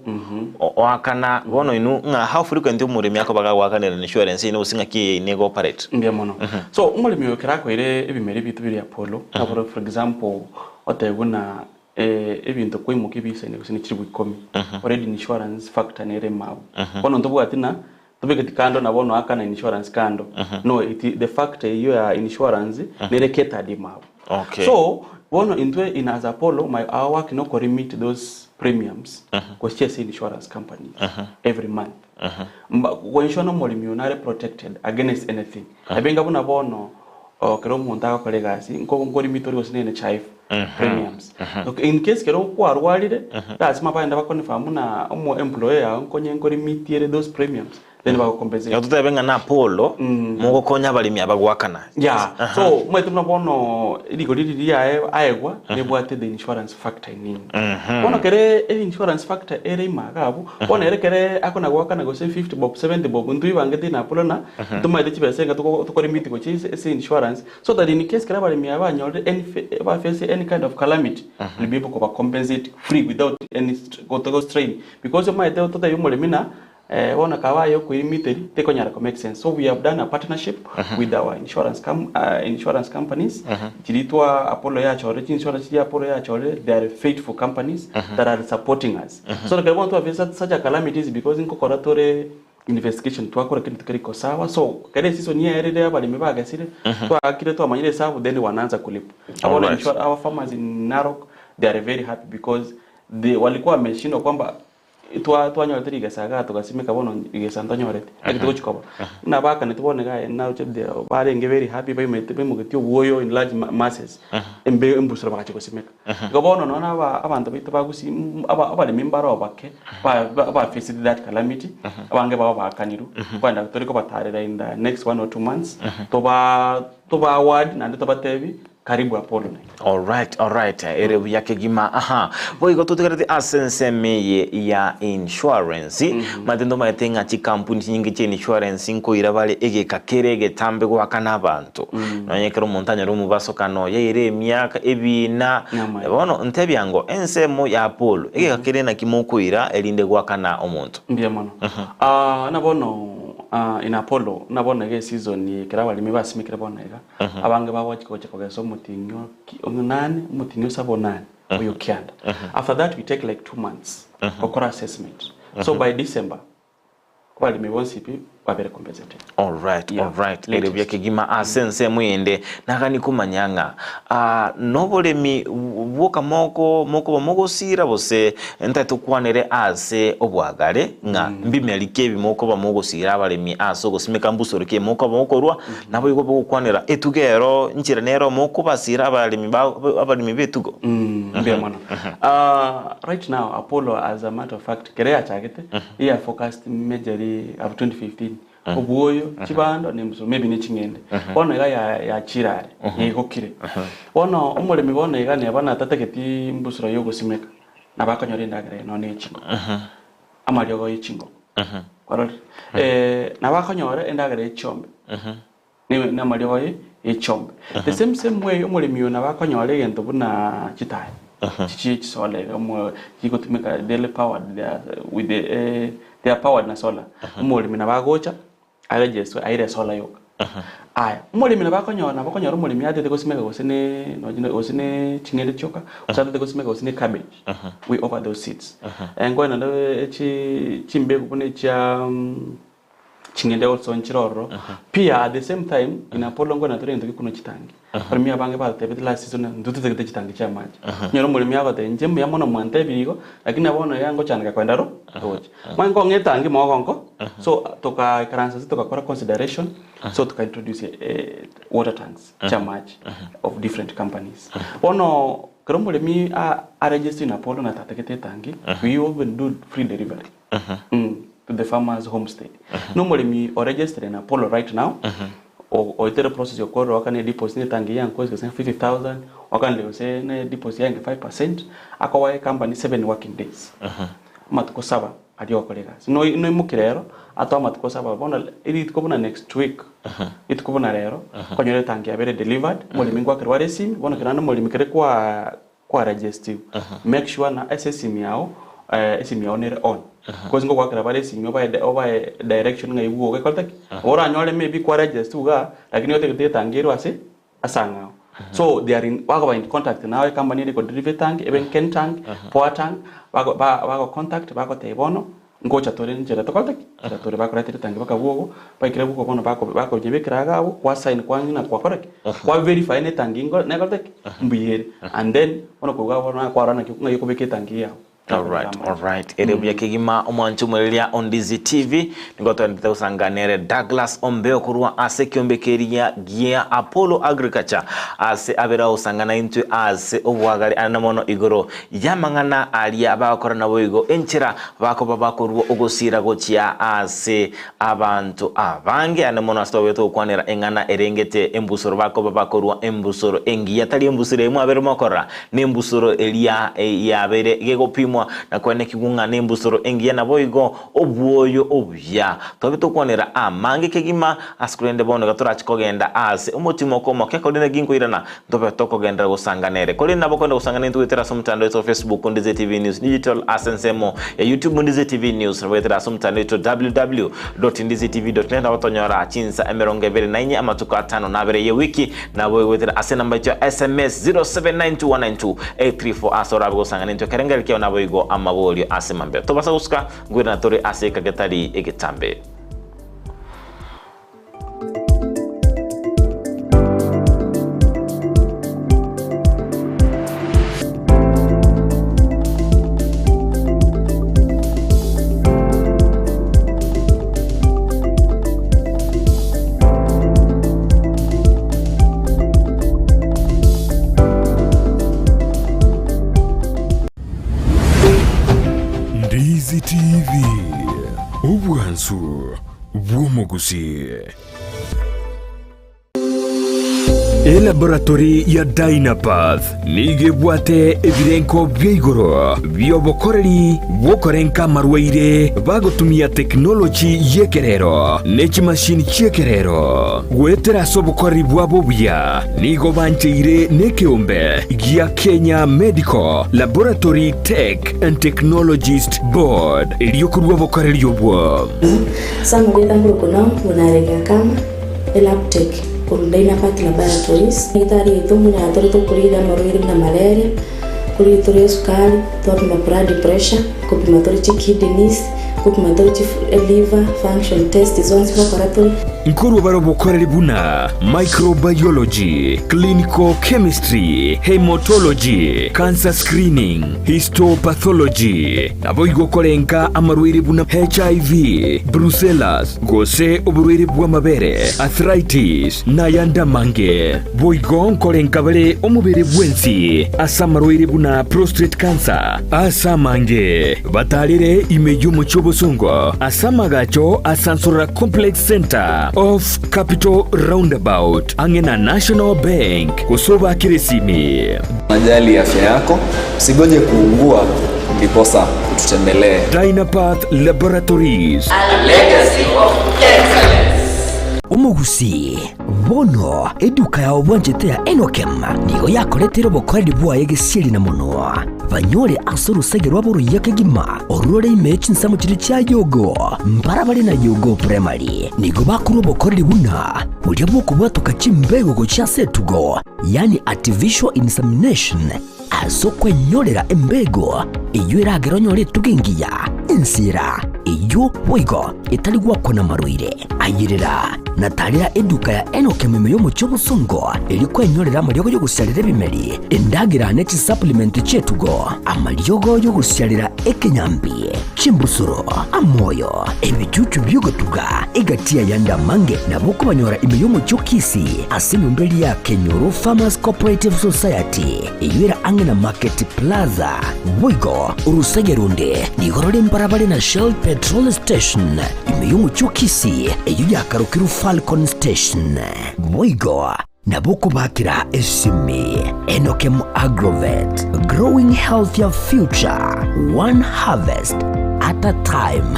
oakana bono inwe ng'a how frequent omoremi akoba gagoakanera insurance yaino gose ng'aki eye yaino ego operate? Mbuya mono. So omoremi oyo ekero akoire ebimeri ebito biria Apollo, naboro for example otebe buna ebinto kwaimokia ebisaine gose ne chilifu ikomi, already insurance factor nere ime abwo. Bono ntobwati ng'a tobegeti kando na bono akana insurance kando, no it the factor eyio ya insurance nere catered ime abwo. Okay. So bono intwe in as Apollo my our work noko remit those premiums gochia ase insurance companies every month. Mba goinshwa nomoremi oyo nare protected against anything. Ebenga buna bono oh, kero omonto agokora egasi nko nkorimi tori gose ne NHIF premiums. Okay, in case kero kwarwarire lasima bagende ba confirm buna omo employer yao nkonye nkorimitiere those premiums then bago compensate. Igo totebe ng'a na Apollo mogokonya abaremi aba goakana. Yeah, so omanyete buna bono rigori riria riaye aegwa nebwate the insurance factor in it. Bono kere insurance factor ere ime iga abwo, bono ere kere akona goakana gose 50 bob, 70 bob, ntwebangete ina Apollo na ntomaete chibesa enga toko tokorimiti gochia ase ase insurance, so that in case kere abaremi aba banyorire any fa ba face any kind of calamity, will be able koba compensate free without any gotogo strain because omanyete totebie omoremi na. Bono akaba aye okoimiteri tekonyara ko make sense. So we have done a partnership with our insurance com insurance companies chiria twa Apollo yachorire chi insurance chiria Apollo yachorire they are faithful companies that are supporting us. So ekero bono twa face such a calamities because nkokora tore investigation twakora kende tikeri ko sawa so kere eseason yaerire abaremi bagesire twaakire twamanyire esabu then wanaanza kulipa. Bono our farmers in Narok they are very happy because they walikuwa wameshindwa kwamba Twa twanyorete rigesa igaa togasimeka bono rigesa ntonyoreti, naki togochi koba. Buna abakaneti bono igaa naroche they barenge very happy baimete baimogetie obwoyo in large masses, embe embusuro bagachia gosimeka. Igo bono nonya na aba abanto baito ba gusii aba abaremi mbaro abake ba ba faced that calamity, abange babo baakanirwe, kwenda tori kobatarera in the next 1 or 2 months, toba toba award naende tobatebi karibu Apollo naende. Alright, alright, ere buya kegima. Aha. Boigo totigarete ase ensemo eye ya insurance. Omanyete ntomaete ng'a chikampuni chinyinge chia insurance nkoira bare egeka kere egetambe goakana abanto. Nonye ekero omonto anyora omobasokano yaire emiaka ebina. Nyamaye. Bono ntebia ngo ensemo ya Apollo egeka kere naki mokoira erinde goakana omonto. Mbuya mono. Ah, na bono ah, in Apollo na bono iga eseason ekero abaremi basimekire bono iga abange bagochi gocha kogesa omoting'o onane omoting'o osaba onane oyo kianda. After that we take like 2 months gokora assessment. So by December abaremi bonsi pi babere compensated. Alright, Yeah, alright. Ere latest. buya kegima. Ase ensemo ende nagani komanya ng'a noboremi bwoka moko mokoba mogosira bose ntae tokwanere ase obwagare ng'a mbimeri ki ebi mokoba mogosira abaremi ase ogosimeka mbusoro ki mokoba mokorwa nabo igo bogokwanera etugo ero nchera nero mokobasira abaremi abaremi b'etugo. Mbuya mono. Right now Apollo, as a matter of fact, kere yachagete iya focused majorly up 2015 obwoyo chibando nembuso maybe neching'ende. Bono iga yachirare yaigokire bono omoremi bono iga neba natatageti mbusuro yogosimeka nabakonyora endagera eno nechingoko amariogo yechingoko kwarorire nabakonyora endagera yechiombe namariogo yechombe. The same same way omoremi oyo nabakonyora egento buna chitaya chichi chisola iga chigotumika daily powered, they are, with the, they are powered na solar. Omoremi nabagocha aregister aire solar yoka. Aya omoremi nabakonyora omoremi atete gosimeka gose ne gose ne ching'ende chioka gose atete gosimeka gose ne cabbage, we offer those seeds. Ngoe naende chimbegu buna echia ching'ende also nchiroro. Pia at the same time in Apollo ngoe natore egento gekuno chitangi. Abaremi abange batebete last season ntututagete chitangi chia amache. Onyore omoremi agoteba inche mbuya mono mwantebirie igo lakini bono iga ngochandeka kwenda ro roche. Manye nkong'a etangi mogonko so tokaikaransa ase tokakora consideration so tuka introduce water tanks chia amache of different companies. Bono kero omoremi a register in Apollo na tatagete etangi, we even do free delivery to the farmers homestead. No omoremi o register in Apollo right now oitere process yokorora wakane deposit netangi yanko gose 50,000 wakanire gose ne deposit yange 5% akowa company 7 working days amatuko saba aria okora egasi no noimokire ero atoa amatuko saba bono rituko buna next week rituko buna rero okonyora etangi yabere delivered. Omoremi ngwakerwa are esimi bono kero naende omoremi kere kwa kwa registiwe make sure na ase esimi yago esimi yago nere on because ngogwakera bare esimi obae direction ng'a ibuoka ekorete ki oranyore maybe kwa registiwe igaa lakini otagete etangi erwe ase ase ang'ao. So they are in bakoba in contact nawe company ere kodeliver etangi ebe Kentank, Poa Tank bago bago contact bagotebia bono ngocha tore nchera tokorete ki nchera tore bakoretera etangi baka bwogo baikire bwogo bono bakonyebekera iga abwo kwa sign kwang'ina kwakora ki kwa verify na etangi ingo nekorete ki mbuya ere and then bono korwa iga bono kwarora naki ng'ai okobeka etangi yago. Alright. Ere buya kegima omwancho mwereria Ondizi TV nigo twendete gosanganere Douglas Ombeo korwa ase ekiombe keria gia Apollo Agriculture ase abere agosangana intwe ase obwagare ane mono igoro y'amang'ana aria bagokora nabo igo enchera bakoba bakorwa ogosira gochia ase abanto abange ane mono ase twabete gokwanera eng'ana erengete embusuro bakoba bakorwa embusuro engiya tari embusuro emo abere mokora na embusuro eria yabere gegopimwa. koremwa na koenekigwa ng'a nembusuro engiya naboigo obwoyo obuya. Twabe tokwanera amange kegima ase korende bono iga torache kogenda aase omotimoko omoke korende ginkoirana ntobe tokogenderera gosanga nere. Korende nabo okogenda gosanga naintwe goetera ase omotandao oito o Facebook Ndize TV News Digital ase ensemo ya YouTube Ndize TV News nabo goetera ase omotandao oito www.ndizetv.net nabo tonyora chinsa 24 amatuko atano na abere ye wiki nabo goetera ase enamba yaito ya SMS 0792192834 ase orabe gosanga naintwe ekerengererio kiao naboigo amaborio ase mambia. Tobasa gosuka nkoirana tore ase eka getari egetambe. Ndizi TV, obwansu bw'omogusii. Elaboratory ya Dynapath nigo ebwate ebirenko bia igoro bi'obokoreri bw'okorenka amarwaire bagotumia tekinoloji y'ekerero ne chimashini chi'ekerero. Goetera ase obokoreri bwabo obuya nigo bancheire nekeombe gia Kenya Medical Laboratory Tech and Technologist Board erio korua obokoreri obwo. Sam Gwetha Nkurukuna buna Kama Elabtech korwa Dynapath Laboratories. Daktari oito buna tore tokorida amarwaire buna malaria, korida tore esukari, twapima blood pressure, kopima tore chikidneys, kopima tore chi liver function test zonsi gokora tore. Nkorwa bare obokoreri buna microbiology, clinical chemistry, haematology, cancer screening, histopathology, Naboigo korenka amarwaire buna HIV, Brucellas, gose oborwaire bw'amabere, arthritis, na ayande amange. Boigo nkorenka bare omobere bwensi ase amarwaire buna prostate cancer ase amange. Batarere ime y'omochie obosongo ase amagacho a Sansorora Complex Centre off Capital Roundabout ang'e na National Bank gose obakere esimi. Unajali afya yako, usigoje kuugua ndiposa ututembelee. Dynapath Laboratories. A legacy of excellence. Omogusii, bono eduka yao bwanchete ya Enokem nigo yakoretire obokoreri bwaye gesieri na monwa. Banyore ase orosege rwabo oruya kegima, orwo rore ime ye chinsemo chiria chia Yogo, mbarabare na Yogo Primary. Nigo bakorwa obokoreri buna boria bw'okobwatoka chimbego gochia ase etugo, yaani artificial insemination, ase okwenyorera embego eyio eragere onyore etugo engiya, ensira eyio boigo etari gwakwa namarwaire. Ayerera na tarera eduka ya Enock ime y'omochie obosongo erio kwenyorera amariogo y'ogosiarera ebimeri, endagera ne chisupplement chi'etugo, amariogo y'ogosiarera ekenyambi, chimbusuro, amoyo, ebichuchu bi'ogotuga, egati y'ayande amange nabo okobanyora ime y'omochie o Kisii ase enyomba eria ya Kenyoro Farmers Cooperative Society eyio ere ang'e na Market Plaza. Boigo orosege ronde nigo rore mbarabare na Shell Petrol Station ime y'omochie o Kisii eyio yakarokirwe Falcon Station. Boigo nabo okobakera esimi Enokem Agrovet, growing healthier future, one harvest at a time.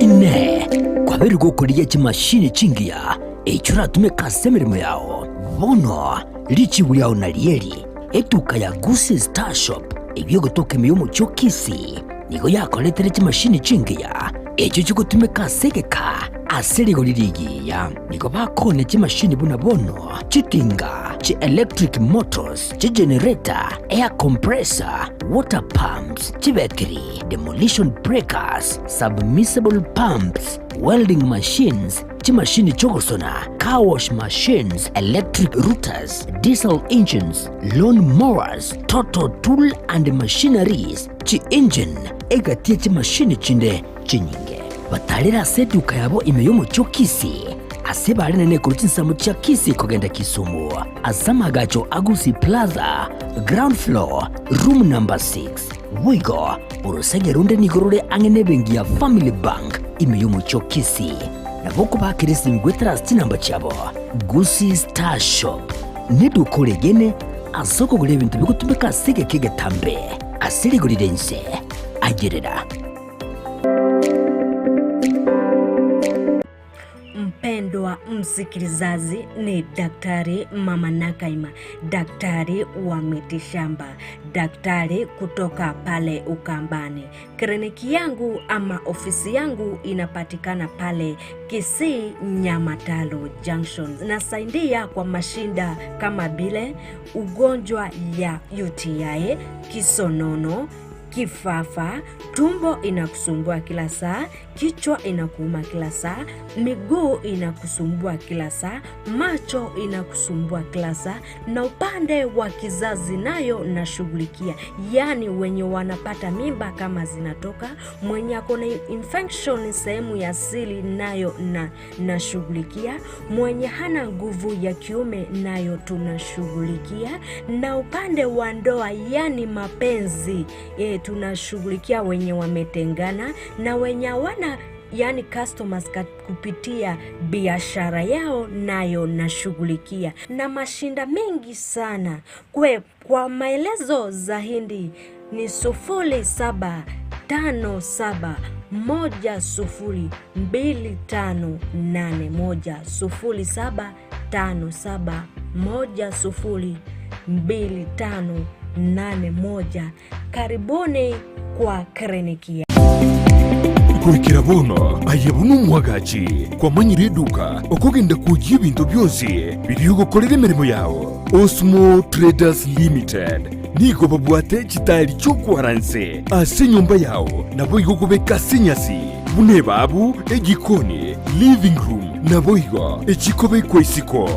Inee! Kwabeire gokorigia chimashini chingiya echio oratumeke ase emeremo yao? Bono richibu riao narieri, Etuka ya Gusii Star Shop eyio egotoka ime y'omochie o Kisii nigo yakoretire chimashini chingiya echio chigotumeka ase egeka ase rigori rigiya. Nigo bakoonia chimashini buna bono chitinga, chi electric motors, chigenerator, air compressor, water pumps, chibetiri, demolition breakers, submersible pumps, welding machines, chimashini chi'ogosona, car wash machines, electric routers, diesel engines, lawn mowers, total tool and machineries, chi-engine, egati ye chimashini chinde chinyinge. Batarire ase eduka yabo ime y'omochie o Kisii, ase bare nene korwa chinsemo chia Kisii kogenda Kisumu, ase amagacho a Gusii Plaza, ground floor, room number 6. Boigo, orosege ronde nigo rore ang'e nebenki ya Family Bank ime y'omochie o Kisii. Nabo okobakera esimi goetera ase chinamba chiabo. Gusii Star Shop neduka oregene. ase okogora ebinto bigotumeka ase egeka egetambe ase rigori ri'ense. Ayerera. Mpendwa msikilizaji, ni Daktari Mama Nakaima, daktari wa mitishamba, daktari kutoka pale Ukambani. Kliniki yangu ama ofisi yangu inapatikana pale Kisii Nyamatalo Junction. Nasaidia kwa mashinda kama vile ugonjwa ya UTI, kisonono, kifafa, tumbo inakusumbua kila saa, kichwa inakuuma kila saa, miguu inakusumbua kila saa, macho inakusumbua kila saa, na upande wa kizazi nayo nashughulikia, yaani wenye wanapata mimba kama zinatoka, mwenye ako na infection sehemu ya siri nayo na nashughulikia, mwenye hana nguvu ya kiume nayo tunashughulikia, na upande wa ndoa yani mapenzi e, tunashughulikia wenye wametengana na wenye hawana yani customers kupitia biashara yao nayo nashughulikia na mashinda mengi sana. Kwe, kwa maelezo zaidi ni 0757102581 0757102581. Karibuni kwa kliniki ya Goikera bono aye buna omwagachi, kwamanyire eduka okogenda kwoyia ebinto bionsi biria ogokorera emeremo yao. Osmo Traders Limited nigo babwate chitairi chi'okwaranse ase enyomba yao, naboigo okobeka ase enyasi buna ebabu, ejikoni, living room, naboigo echikobekwa isiko.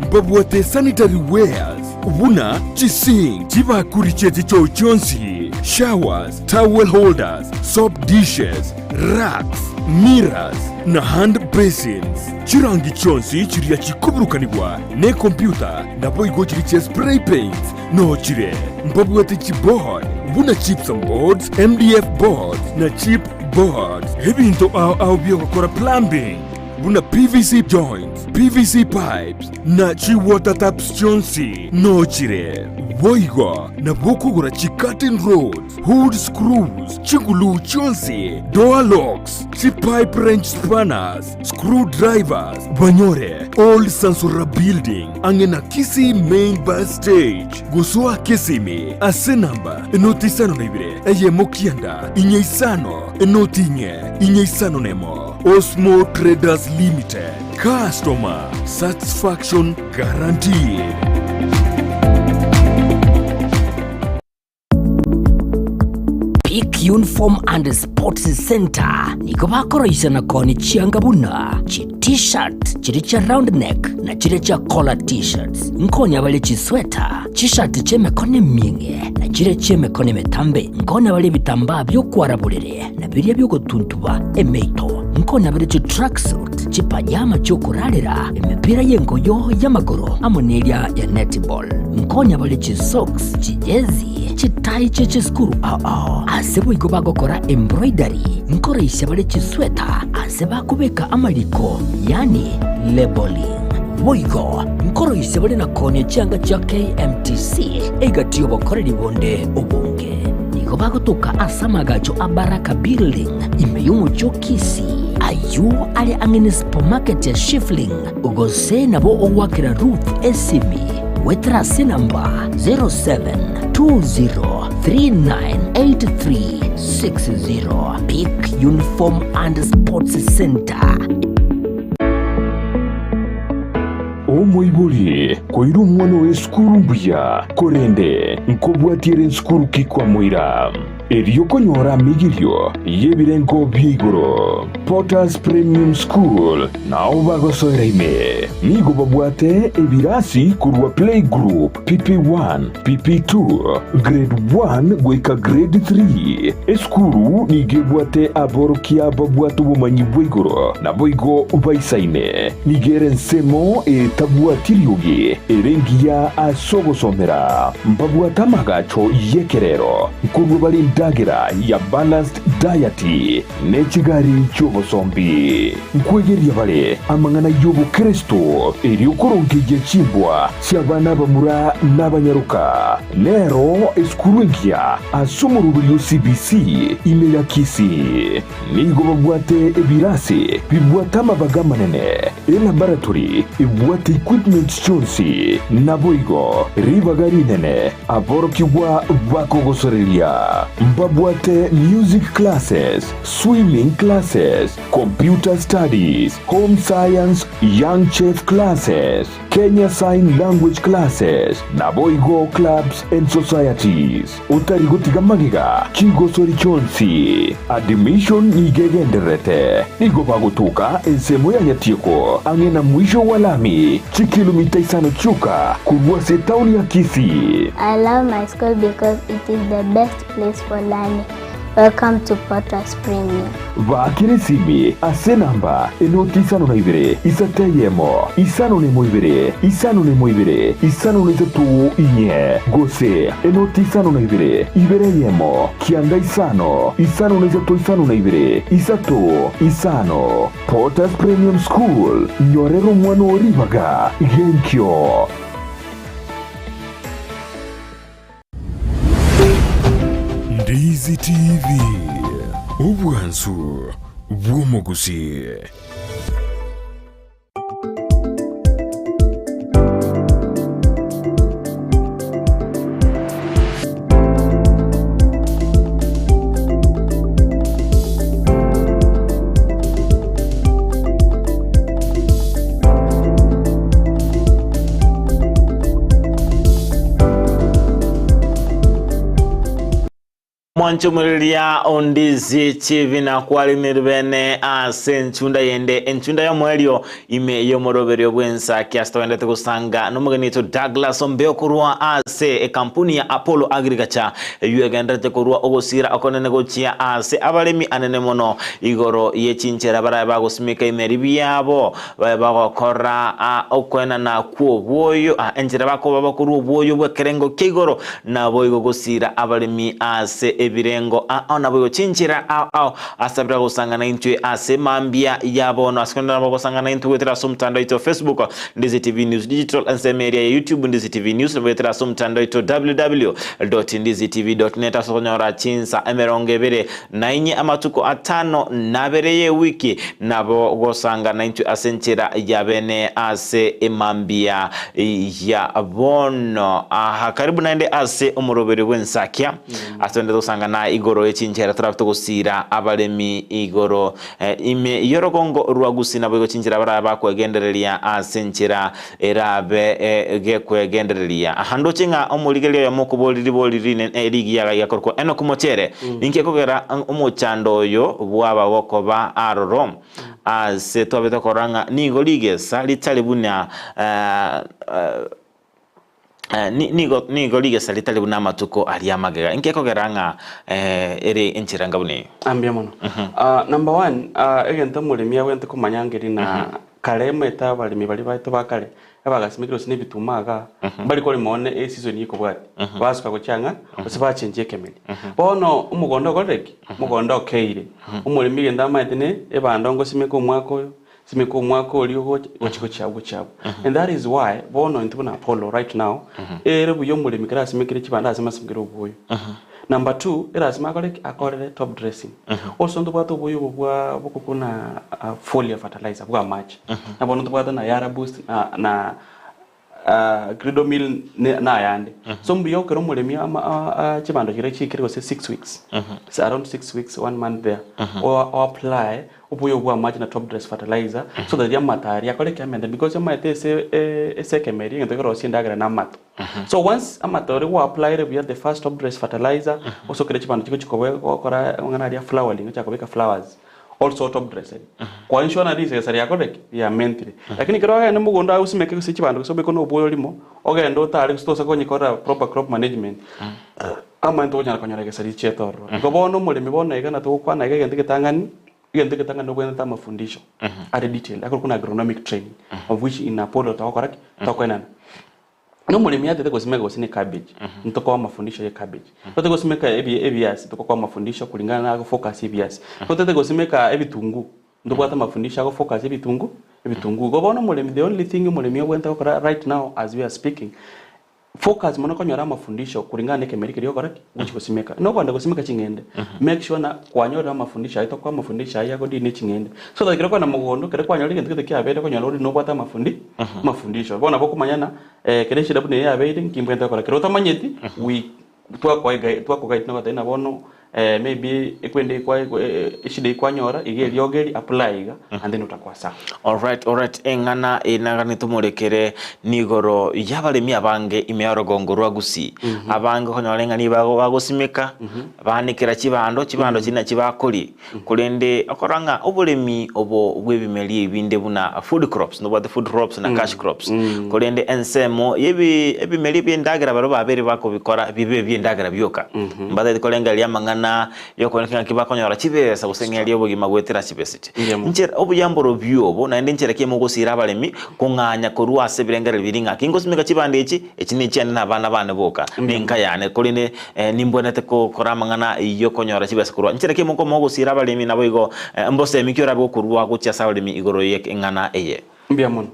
Mbabwate sanitary wares buna chisink, chibakuri chie chichoo chionsi, showers, towel holders, soap dishes, racks, mirrors, na hand basins. Chirangi chionsi chiria chikoburukanigwa nekompyuta naboigo chiria chia spray paints nochire. Mbabwate chiboard buna gypsum boards, MDF boards na chip boards. Ebinto ao ao biogokora plumbing buna PVC joints, PVC pipes na chi water taps chionsi nochire. Boigo nabo okogora chi curtain rods, hood screws, chiguluu chionsi, door locks, chi pipe wrench spanners, screw drivers, banyore Old Sansora Building ang'e na Kisii Main Bus Stage. Gosoa Kisimi ase namba enoti isano na ibere eyemo kianda inye isano enoti inye inye isano nemo. Osmo Traders Limited, customer satisfaction guaranteed. Peak Uniform and Sports Center nigo bakoroisia na koonia chianga buna chi T-shirt chiria chia round neck na chiria chia collar T-shirts. Nkonya bare chisweta, chishati chi'emekono emieng'e na chiria chi'emekono emetambe. Nkonya bare ebitambaa bi'okwara borere na biria bi'ogotuntuba emeito. Nkonya bare chitracksuit, chipajama chi'okorarera, emepira y'engoyo y'amagoro amo neria ya netball. Nkonya bare chisocks, chijezi, chitai chie chisukuru ao ao. Ase boigo bagokora embroidery, nkoroisia bare chisweta ase bakobeka amariko, yaani labelling. Boigo nkoroisia bare na koonia chianga chia KMTC egati y'obokoreri bonde obonge. Nigo bagotoka ase amagacho a Baraka Building ime y'omochie o Kisii, ayio are ang'e ne supermarket ya Shifling, gose nabo ogoakera Ruth esimi goetera ase enamba 0720398360. Peak Uniform and Sports Center. Omoibori koira omwana oye esukuru mbuya, korende nkobwatia ere nsukuru ki kwamoira? Erio konyora amigirio y'ebirengo bia igoro. Potters Premium School nao bagosoera ime. Nigo babwate ebirasi korwa Playgroup, PP1, PP2, Grade 1 goika Grade 3. Esukuru nigo ebwate aborokia babwate obomanyi bwa igoro naboigo baisaine. Nigo ere ensemo etabwati riogi ere engiya ase ogosomera. Mbabwate amagacho y'ekerero nkorua bare endagera ya balanced. diet ne chigari chi'obosombi. Nkwegeria bare amang'ana y'obokeresto erio korongeyia chimbwa chi'abana abamura na abanyaroka. Nero esukuru engiya ase omoroberio o CBC ime ya Kisii. Nigo babwate ebirasi bibwate amabaga amanene, elaboratory ebwate equipment chionsi, naboigo ribaga rinene aborokigwa bakogosoreria. Mbabwate music classes, swimming classes, computer studies, home science, young chef classes, Kenya Sign Language Classes, naboigo clubs and societies. Otari gotiga magega chigosori chionsi. Admission nigo egendererete. Nigo bagotoka ensemo ya Nyatieko ang'e na mwisho wa lami, chikilomita isano chioka korwa ase etaoni ya Kisii. I love my school because it is the best place for learning. Welcome to Potter's Premium. Baakera esimi ase enamba enoti 52 isato eyemo 51 ibere 51 ibere 53 inye gose enoti 52 ibere eyemo kianda isano 53 52 3 5. Potter's Premium School, nyorera omwana oo ribaga genkio. Ndizi TV, obwansu bw'omogusii. Mwanchomoreria ondizi chibina kwarinir bene ase enchunda yende enchunda y'omoerio ime y'omoroberio bw'ensa kiasi togendete gosanga nomogeni oito Douglas Ombeo korwa ase ekampuni ya Apollo Agriculture eyio egenderete korwa ogosira okonene gochia ase abaremi anene mono igoro ye chinchera barabe bagosimeka emeri biabo Babe bagokora okoenana kw'obwoyo, enchera bakoba bakorua obwoyo bw'ekerengo kia igoro, naboigo gosiira abaremi ase ebirengo ao, naboigo chinchera ao ao ase abere gosangana intwe ase mambia ya bono. Ase konde nabo gosangana intwe goetera ase omotandao oito wa Facebook, Ndizi TV News Digital, ensemo eria ya YouTube, Ndizi TV News, nabo goetera ase omotandao oito www.ndizitv.net ase okonyora chinsa 20 Na inye amatuko atano nabere y'ewiki nabo gosanga naintwe ase enchera ya bene ase emambia ya bono. Aha, karibu naende ase omoroberio bw'ensakia, ase togende gosanga na igoro ye chinchera torabe togosiira abaremi igoro ime y'orogongo rwa Gusii naboigo chinchera barabe bakwegendereria ase enchera erabe gekwegendereria. Aha ndoche ng'a omorigereria oyomo okoboria ribori rinene rigiya iga korokwa Enoku mochere, Ninki ekogera omochando oyo bwaba gokoba aroro? Ase twabete korora ng'a nigo rigesa ritari buna nigo nigo rigesa ritari buna amatuko aria amagega. Inki ekogera ng'a ere enchera enga buna eyio? Mbuya mono. Number one, egento omoremi abwenerete komanya ngeri na Kare omanyete abaremi baria baito ba kare ebagasimekire gose nebituma igaa, mbari korema one eseason ekobwatia, basuka gochia ng'a gose bachenchia ekemeri. Bono omogondo okorire ki? Omogondo okeire. Omoremi egento amaete ne ebando ngosimeka omwaka oyo, simeka omwaka oria ogocha, gochi gochia abwo gochia abwo. And that is why bono intwe buna Apollo right now, ere buya omoremi ekero asimekire chibando ase amasimekere obwoyo. Number two, erasima akore ki? Akorere top dressing. Also ntobwate oboyo obo bwa bokokuna foliar fertilizer bwa amache. Na bono ntobwate na Yara boost na na Gridomil ne na ayande. So mbuya okere omoremi ama chibando chiria chiikire gose 6 weeks. It's around 6 weeks, one month there. O o apply oboyo bwa amache na top dress fertilizer so that amato aria akore ki? Amente because omanyete ase ase ekemeri egento kerosie endagera na amato. So once amato aria gwa applyire buya the first top dress fertilizer osokere chibando chigochi koba gokora amang'ana aria flowering ochaka kobeka flowers also top dress eri kwa ensure ng'a risesa riakorire ki? Riamentire. Lakini ekero ogende mogondo aye osimeke gose chibando gose obeke na obwoyo rimo ogende otare gose tosa konyekorera proper crop management amaene tokonyara konyora egesa richiete ororo. Igo bono omoremi bono iga natogokwana iga egento egetang'ani Egento egetang'ani nobwenerete amafundisho are detailed akorokwa na agronomic training of which in Apollo togokora ki? Tokoenana. Na omoremi atete gosimeka gose ne cabbage, ntokoa amafundisho ye cabbage. Totete gosimeka ebi ebiasi, tokokoa amafundisho kulingana na agofocus ebiasi. Totete gosimeka ebitunguu, ntobwate amafundisho agofocus ebitunguu ebitunguu. Igo bono omoremi the only thing omoremi obwenerete gokora right now as we are speaking, Focus mono konyora amafundisho kulingana na ekemeri keria ogokora ki? Ogochia gosimeka. Nokogenda gosimeka ching'ende, make sure ng'a kwanyorire amafundisho ayio tokoa amafundisho ayio agodeal ne ching'ende. So that ekero okogenda mogondo, ekero kwanyorire egento gete kiabeire okonyora already nobwate amafundi amafundisho. Bono nabo okomanya ng'a ekero eshida buna eye yabeire, nki mbwenerete gokora. Ekero otamanyeti, we twakoa eguide twakoguide nogotebia ng'a bono maybe ekwende ekwa eshida eywo kwanyora iga eriogo eri apply iga and then otakoa sawa. Alright, alright, eng'ana eye nagane tomorekere nigoro y'abaremi abange ime y'orogongo rwa Gusii. Abange okonyora ng'a nigo bago- bagosimeka, baanekera chibando, chibando chiria nachi bakoria. Korende okorora ng'a oboremi obo bw'ebimeri ebinde buna food crops, nobwate food crops na cash crops, korende ensemo y'ebi ebimeri bi'endagera baria babeire bakobikora bibe ebi'endagera bioka. Mbatagete korengereria amang'ana y'okoeneka ng'aki bakonyora chibesa gose ng'eria obogima goetera chibesa echi. Nchera obuya mborobio obo, naende nchera ki mogosiira abaremi kong'anya korwa ase ebirengererio biria ng'aki ngosimeka chibando echi, echi nechiane na abana bane boka, na enka yane, korende Nimbwenerete gokora amang'ana y'okonyora chibesa korwa inche naki mogosiira abaremi, naboigo mbosemi ki orabe gokorua gochia ase abaremi igoro y'eng'ana eye? Mbuya mono.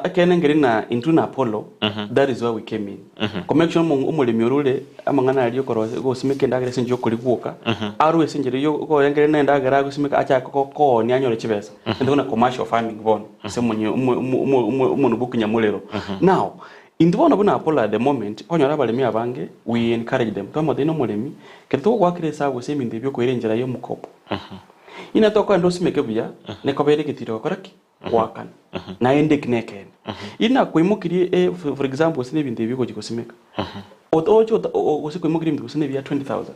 Ekeene nkeri ng'a intwe na Apollo, that is where we came in. Ko make sure omo- omoremi ore ore amang'ana aria okorosia gosimeka endagera ase enchera y'okoria gwoka, arwe ase enchera yo okorengereria na endagera agosimeka achake koonia anyore chibesa. Ento buna commercial farming bono, ase omonye omo- omo- omo- omo- omonwe bwa okinyamorero. Now, Intwe bono buna Apollo at the moment, okonyora abaremi abange, we encourage them, twamotebia nomoremi, ekero togogoakera esabu gose ebinto ebi okoira enchera y'omokopo, inwe tokogenda osimeke buya, nekobeire egetiro gokora ki? Goakana. Naende eki nekeene. Ina kwaimokirie e for example gose nebinto ebi ogochia gosimeka, oche gose kwaimokirie ebinto gose nebia 20,000,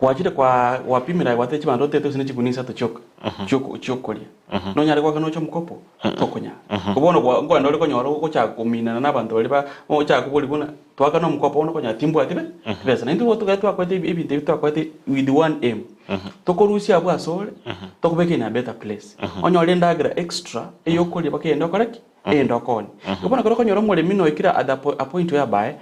gwachire kwa gwapimire aye gwatebire chibando otete gose ne chigunia isato chioka, chiokoria, nonyare goakana oche omokopo? Tokonyara. Ko bono gwa nkoenda ore konyora ogochaka kominana na abanto baria ba ogochaka koboria buna twakana omokopo bono okonyora timbwati be besa. Naintwe igo tokare twakorete ebi ebinto ebi twakorete with one aim, tokorusia abwo asore, tokobeka in a better place. Onyore endagera extra eyokoria mpaka eyende okore ki? Eyende okonie. Igo bono ekero okonyora omoremi noikire at the a point whereby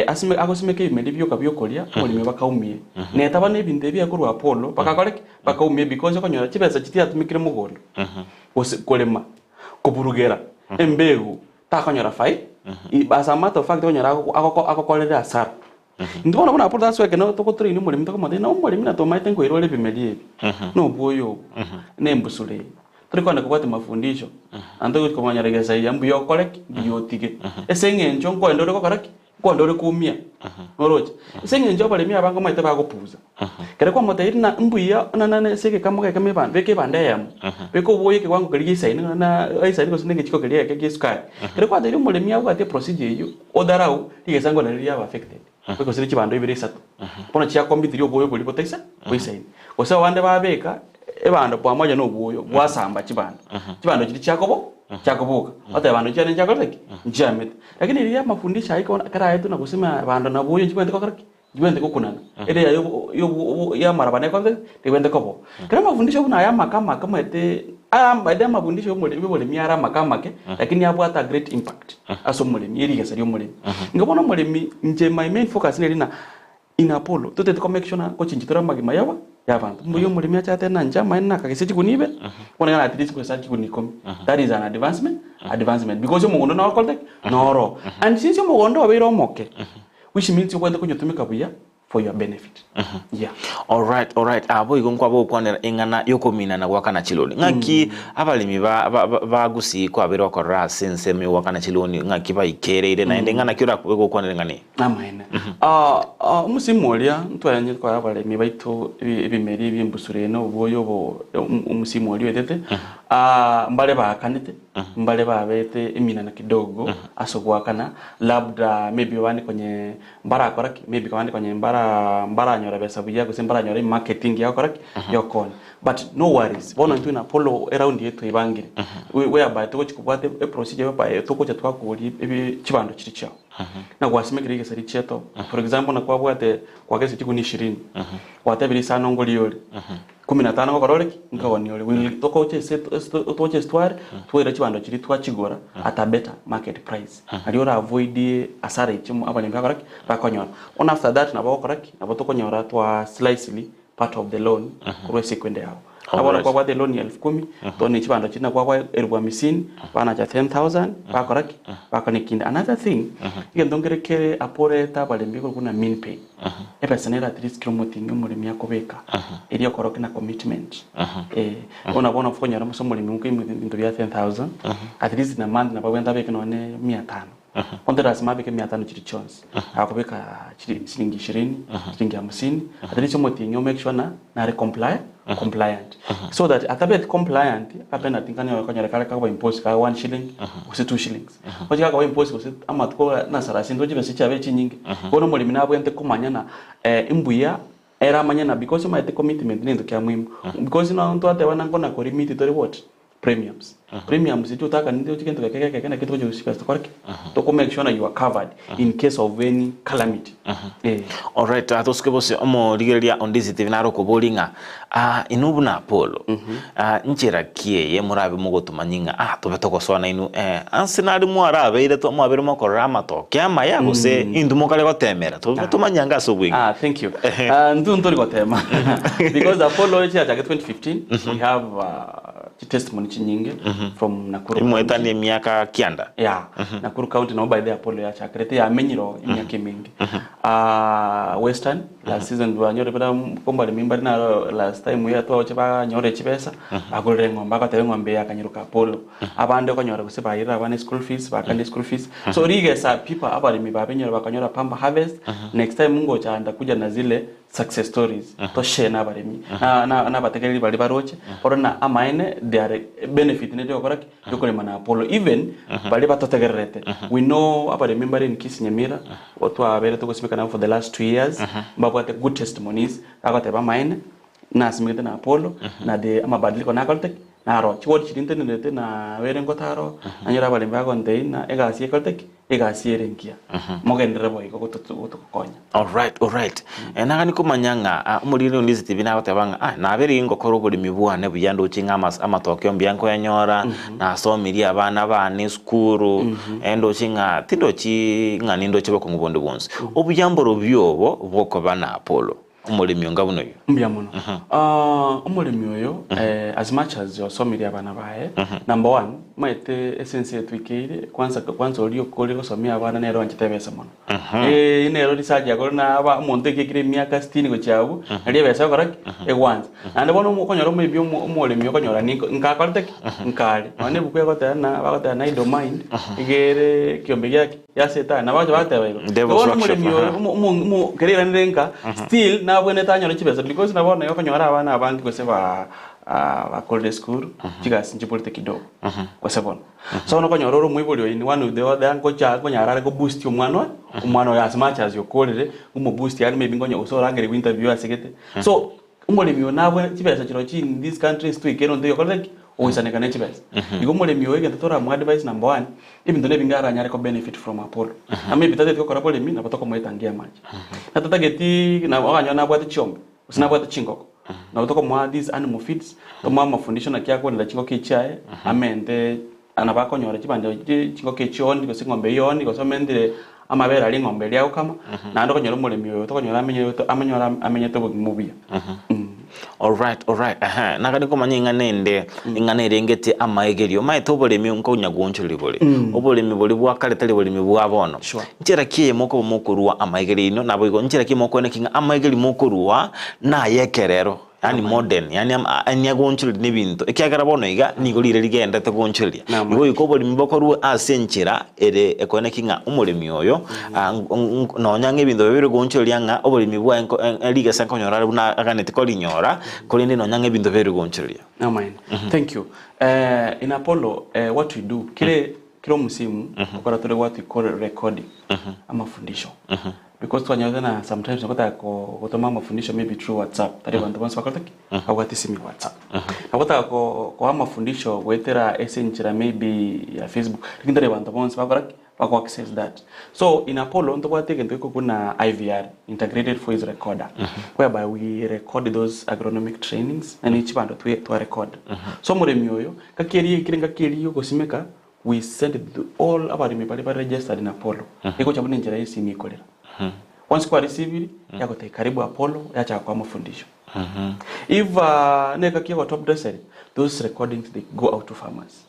asime agosimeka ebimeri bioka biokoria, omoremi bakaumie. Netaba na ebinto ebi ekorwa Apollo, bakakore ki? Bakaumie because okonyora chibesa chitiatumekire mogondo. gose korema, koburugera embegu takonyora fai as a matter of fact okonyora agokorere hasara. Intwe bono buna Apollo tari ekero togotrain omoremi tokomotebia ng'a omoremi na tomaete nkoira ore ebimeri ebi, na obwoyo obo, na embusuro eye, tori kogenda kobwatia mafundisho, naende togochi komanya gesa eye mbuya okore ki, mbuya otige. Ase eng'encho nkoenda ore gokora ki? Nkoenda ore koumia, noroche? Ase eng'encho abaremi abange omanyete bagopusa. Ekero kwamotebirie ng'a mbuya onanane ase egekamo gekemo ebando, beka ebando eyemo, beka oboyo ekewango keria giasaine nonya na giasaine gose na egechiko keria egeke gia esukari. Ekero kwatebirie omoremi abwate eprocedure eyio, otharau, rigesa nkona riria riaba affected, gose ne chibando ibere isato. Bono chiakombitirie oboyo boria botaisa boisaine. Gose abande babeka ebando pamoja na obwoyo, bwasamba chibando, chibando chiria chiakobo chiakoboka, oteba bando chiane nchiakorete ki? Nchiamete. Lakini riria amafundisho ayio ekero ekero aetwe na gosema bando na obwoyo nchibwenerete gokora ki? Nchibwenerete gokunana, ere yaye yobo y'amaraba nekorete ki? Nebwenerete koba oo. Ekero amafundisho buna aya amake amake omanyete aya by the way amafundisho y'omoremi y'oboremi are amake amake, lakini abwate a great impact ase omoremi, erigesa ri'omoremi. Inga bono omoremi, inche my main focus neri ng'a In Apollo, totete ko make sure ng'a ngochinchi tore amagima yaba y'abanto. Mbuya omoremi ache atebe ng'a inche amaene nakagese chigunia ibere, bono iga at least nkogesa chigunia ikomi. That is an advancement, advancement because omogondo noro okorete ki? Noro oo. And since omogondo obeire omoke, which means obwenerete konyotumeka buya for your benefit. Yeah. Alright, alright. Abo igo nkwaba gokwanera eng'ana y'okominana goakana chiloni. Ng'aki abaremi ba, ba, ba, ba Gusii kwabeire gokorora ase ensemo y'ogoakana chiloni ng'aki baikereire naende ng'ana ki orabe gokwanera eng'ana eye? Amaene. Omosimo oria ntwanyare koa abaremi baito ebimeri ebi'embusuro eye na obwoyo obo omosimo oria oetete, mbare baakanete, mbare babete eminana kidogo ase ogoakana, labda maybe abande konye mbarakora ki, maybe abande konye mbara mbaranyora besa buya gose mbaranyora emarketing ya gokora ki, ya okoonia. But no worries, bono intwe na Apollo eround eye twaebangire, whereby togochi kobwata eprocedure whereby togocha twakoria ebi chibando chiria chiao. Na gwasimekire rigesa richiato, for example na kwabwate kwagesa chigunia ishirini, gwatebire isano ngoriore. 15 ngokora ore ki? Nkogonia ore. Will tokocha ase ase toche ase tware, twaira chibando chiria twachigora at a better market price. Nario ora avoid hasara echi abaremi bakora ki? Bakonyora. Bono after that nabo ogokora ki? Nabo tokonyora twa slicely part of the loan korwa ase ekwende yabo. Nabo bono kwabwate eloan ya elfu kumi, tone chibando chiria nakwakwa elfu hamsini, banacha 10,000, bakora ki? Bakora ekinde. Another thing, egento nkere kere aporete abaremi korwa buna mean pay. Ebesa nere at least kera omotienyi omoremi akobeka, eria okorokia na commitment. Eh, bono bono okonyora ase omoremi okoimwa ebinto bia 10,000, at least in a month nabo abwenerete abeke nonye mia tano. Bono tari lasima abeke mia tano chiria chionsi, akobeka chiri shilingi ishirini, shilingi hamsini, at least omotienyi o make sure ng'a nare comply compliant. So that atabeti compliant, a penalty nkanyore konyora kare kakoba imposed ka one shilling, gose two shillings. Oche gakoba imposed gose amatuko na sarasini toche chibesa chiabe chinyinge. Bono omoremi nabwenerete komanya ng'a mbuya ere amanye ng'a because omanyete commitment nento kia muhimu. Because nonye twateba ng'a nkona kolimit tore what? Premiums. Premiums echi otakaneti oche gento geke geke naki togocha gosibesa tokore ki? Toko make sure ng'a you are covered in case of any calamity. Eh. Alright, ah, tosuke bose omorigereria o Ndizi TV nare okoboria ng'a ah, inwe buna Apollo ah, nchera ki eye morabe mogotomanyia ng'a ah, tobe togosoa nainwe eh, anse nare mwarabeire to mwabeire mokorora amatoke amaya gose intwe mokare gotemera tobe tomanye ange ase obweng'e. Ah, thank you. Ah, intwe ntori gotema because Apollo echiachake 2015 we have chitestimony chinyinge from Nakuru County. Imoetanie emiaka kianda. Yeah, Nakuru County nabo by the Apollo yachakerete yamenyire oo emiaka eminge. Ah, Western last season banyore buna kombaremi mbare naro last time ya twagocha banyore chibesa bagorire eng'ombe bagateba eng'ombe eye yakanyeroka Apollo. Abande okonyora gose bairire abana school fees bakande school fees. So rigesa people abaremi babenyore bakanyora pamba harvest next time ngocha ntakuja na zile success stories toshare na abaremi na na nabategereri baria baroche barore na amaene they are benefit nere yogokora ki yokorema na Apollo even baria batotegererete we know abaremi mbare in Kisii Nyamira twabere togosimeka nabo for the last 2 years mbabwate good testimonies bagoteba amaene nasimegete na Apollo na the amabadiliko nakorete ki naro chiward chiria ntenerete nabere ngotaro nanyora abaremi bagontebia ng'a egasi ekorete ki egasi ere engiya mogenderere boigo gotokonya. Alright, alright. Eh, nagani komanya ng'a ah, omoriri onde ase TV nagoteba ng'a ah, nabeire ngokora oboremi bwane buya ndoche ng'a amas- amatokeo mbuya nkoyanyora, nasomirie abana bane esukuru, eh, ndoche ng'a tindochi ng'a nindoche bokong'u bonde bwonsi. Obuya mborobio obo bokoba na Apollo, omoremi onga buna oyio. Mbuya mono. Ah, omoremi oyo eh, as much as osomirie abana baye, number one, omanyete ase ense eye twikeire, kwanza kwanza oria okore gosomia abana nere oanchete ebesa mono. Eh, nero research yakore na aba omonto ekiekire emiaka sitini gochia abwo, nario ebesa egokora ki? Egwansa. Naende bono omo okonyora maybe omo omoremi okonyora niko nkakorete ki? Nkare. Nonya na ebuku egoteba na bagoteba na idle mind, iga ere ekiombe giaki? Gia setani. Nabo bagocha bagoteba igo. Devil's Bono workshop, omoremi oyo aha. omo omo omo kere airanire nka, still nabwenerete anyore chibesa because na bono igo okonyora abana abange gose ba bakorire esukuru, chigasi nchiborete kidogo, gose bono. So bono okonyora ore omoibori oye in one way or the other ngocha nkonyara are koboost omwana oye, omwana oyo as much as okorire, omoboost yaani maybe nkonya gose orangerigwe interview asegete. So, omoremi oyo nabwe chibesa chirochio in this country ase twaikere onto oyokorete ki? Ogoisaneka ne chibesa. Igo omoremi oyo egento toramoadvise number one, ebinto nebinge aranyare ko benefit from Apollo. Na maybe tatageti gokora boremi nabo tokomoetangia amache. Na tatageti na okanyora nabwate chiombe, gose nabwate chingoko, nabo tokomoa these animal feeds, tomoe amafundisho naki akorenda chingoko echi aye, amente nabo akonyora chibando chingoko echio ooni gose eng'ombe eyio ooni gose omentire amabere aria eng'ombe eria agokama, naende okonyora omoremi oyo tokonyora amenyete amenyore amenyete obogima obuya. Alright, alright, ehe, nagani komanya ing'ana ende, ing'ana erengete amaegerio, omanyete oboremi nkonya goonchoreria bore, oboremi boria bwa kare tari boremi bwa bono. Sure. Nchera ki eye mokoba mokorua amaegerio aino, naboigo nchera ki mokoeneki ng'a amaegerio mokorua naye ekerero, yaani modern, yaani ama yaani agoonchoreria na ebinto, ekiagera bono iga nigo riire rigenderete goonchoreria. Naam. Igo goika oboremi bokorwe ase enchera ere ekoeneki ng'a omoremi oyo nonya ng'a ebinto biria bire goonchoreria ng'a oboremi bwaye nko rigesa nkonyora are buna aganeti korinyora, korende nonya ng'a ebinto bire goonchoreria. Amen. Thank you. In Apollo, what we do, kire kira omusimu okora tore what we call recording amafundisho because twanyorete na sometimes nabo ko gotoma amafundisho maybe through WhatsApp tari abanto bonsi bakorete ki babwate esimu ya WhatsApp nabo otaka ko koa amafundisho goetera ase enchera maybe ya Facebook lakini tari abanto bonsi bakora ki. Bako access that. So in Apollo ntobwate egento gekorokwa buna IVR, Integrated Voice Recorder, whereby we record those agronomic trainings na ne chibando twe twa record. So omoremi oyo, ngaki eria ekire ngaki eria ya ogosimeka, we send it to all abaremi baria bare registered in Apollo. Egocha buna enchera ya esimi ekorera. Once kwa receiviri, yagotebia karibu Apollo, yachaka koa amafundisho. If na engaki ya top dressing, those recordings they go out to farmers.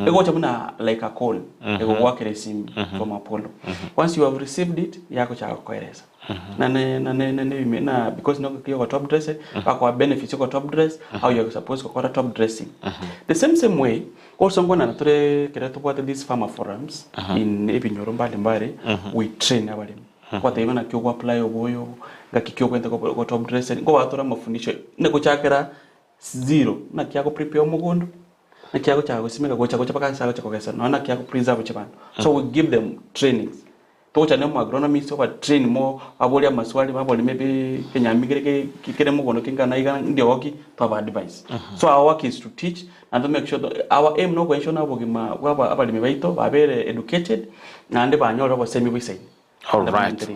Egocha buna like a call, egogoakera esimi from Apollo. Once you have received it, yagochaka gokoeresa. Na ne na ne na ne na because na engaki ya top dressing, bakoa benefits ya top dress, how you are supposed gokora top dressing. The same same way, also nkwanana tore ekero tobwate these farmer forums in ebinyoro mbali mbali, we train abaremi. Gwatebiwa naki ogo apply oboyo obo, ngaki ki ogwente go top dressing, nkobatore amafundisho na gochakera zero, naki ago prepare omogondo, naki agochaka gosimeka gocha gocha mpaka ase agocha kogesa, nonya naki ago preserve chibanto. So we give them trainings. Togocha na omo agronomist oba train mo baborie amaswali baborie maybe ekenyambi kere ke kere mogondo kengana iga ndiogo ki, twaba advise. So our work is to teach and to make sure that our aim no koensure na obogima bwa aba abaremi baito babere educated, naende banyore obosemi boisaine. Alright.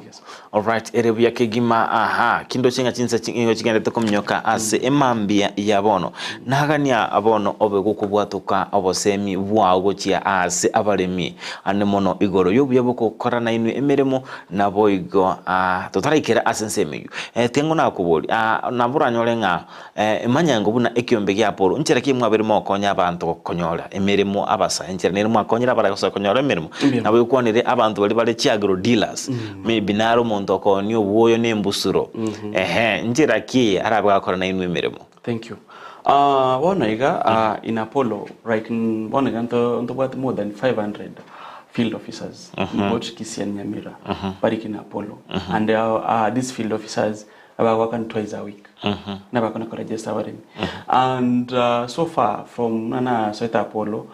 Alright, ere buya kegima aha. Kindoche ng'a chinsa nigo chigenderete kominyoka ase emambia ya bono. Nagania bono obe gokobwatoka obosemi bwao gochia ase abaremi ande mono igoro y'obuya bw'ogokora nainwe emeremo naboigo ah, totaraikera ase ensemo eyio. Eh, tiga ng'o nakoboria, ah, nabo oranyore ng'a eh, manya ngo buna ekiombe gia Apollo, nchera ki mwabere mogokonya abanto gokonyora emeremo abasae, enchera nere mwakonyire abaraia gosoa konyora emeremo, nabo ekwanire abanto baria bare chiagro dealers, maybe nare omonto okoonia obwoyo na embusuro, ehe, nchera ki arabe gakora nainwe emeremo? Thank you. Ah, bono iga ah, in Apollo right bono iga nto ntobwate more than 500 field officers in both Kisii and Nyamira bariki in Apollo and these field officers abagoakana twice a week nabakona koregister abaremi and so far from buna nasoete Apollo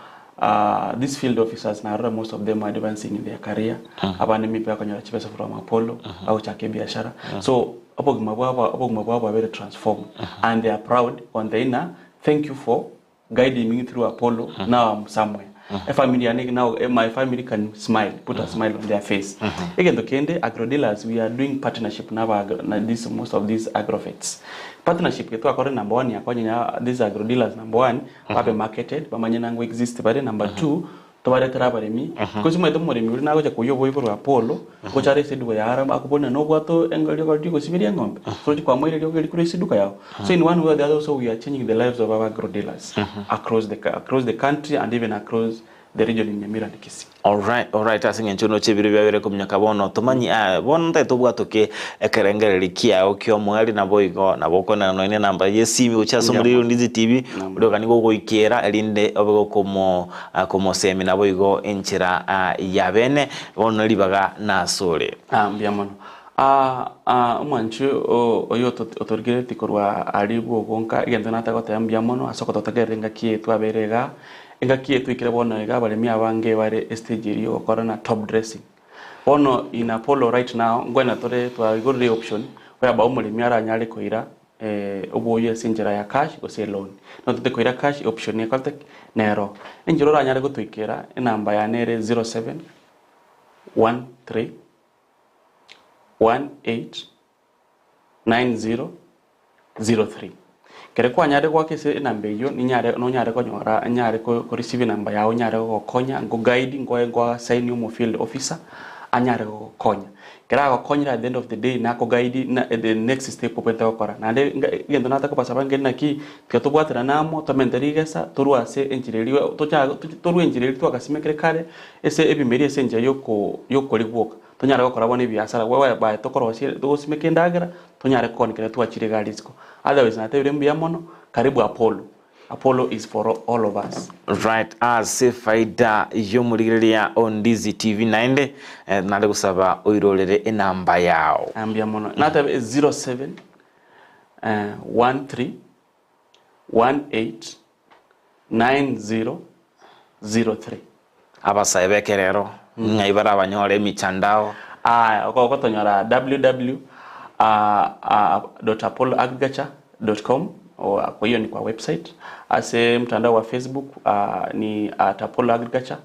these field officers narora most of them are advancing in their career abande maybe bakonyora chibesa from Apollo bagochaka ebiashara so obogima bwabo obogima bwabo bwabere transformed and they are proud on the inner thank you for guiding me through Apollo now I'm somewhere efamily yane now my family can smile put a smile on their face egento kende agro dealers we are doing partnership na aba na this most of these agrovets partnership eye twakore number one yakonyenya these agro dealers number one babe marketed bamanye nang'o exist bare number two tobaretere abaremi because omanyete omoremi oria nagocha koyia oboyi korwa Apollo gocha are ase eduka yaye ara akobori naende nobwate eriogo rigosiberia eng'ombe so ochi kwamoira eriogo erio korwa ase eduka yago so in one way or the other also we are changing the lives of our agro dealers across the across the country and even across the region in Nyamira and Kisii. Alright, alright, ase eng'encho noche ebiro biabere kominyoka bono tomanyi ah, bono ntagete obwatoke ekerengereri kiao ki'omoerio naboigo nabo okoenana nonya nenamba y'esimi gochia ase omoriri Ndizi TV, oria nigo ogoikera erinde obe gokomo komosemia naboigo enchera ya bene, bono ribaga nasore. Ah, mbuya mono. Ah, ah, omwanchi oyo otorigereretie korwa aria bwogonka, egento nataka goteba mbuya mono ase ogototegerera engaki eye twabeire igaa. Engaki eye twaikire bono iga abaremi abange bare estage eria yogokora na top dressing. Bono in Apollo right now, nkoenda tore twaigorire eoption whereby omoremi aranyare koira oboyio ase enchera ya cash gose eloan. Notete koira cash eoption ekorete ki? Nero. Enchera oranyare gotoikera enamba yane ere 07 13 18 9003. Kere kwanyare goaka ase enamba eyio ninyare nonyare konyora nyare ko receive enamba yao nyare gogokonya nko guide nkoe nko assign omo field officer anyare gogokonya. Ekero agokonyire at the end of the day nako guide na the next step obwenerete gokora. Naende egento nataka kobasaba nkeri naki, tiga tobwaterane amo tomente rigesa torwe ase enchera eria tocha torwe enchera eria twagasimekire kare ase ebimeri ase enchera yoko yokorigwoka. Tonyare gokora bono ebiasara whereby tokorosia togosimeka endagera tonyare koonia ekero twachire iga risiko. Otherwise natebire mbuya mono, karibu Apollo. Apollo is for all of us. Right ase faida y'omorigereria o Ndizi TV naende nare gosaba oirorere enamba yao. Mbuya mono. Natebe 07 13 18 9003. Abasae b'ekerero, ng'ai barabanyore emichandao? Aya, okotonyora www dot apolloagriculture dot com, kwa hiyo ni kwa website. Ase mtandao wa Facebook ni at apolloagriculture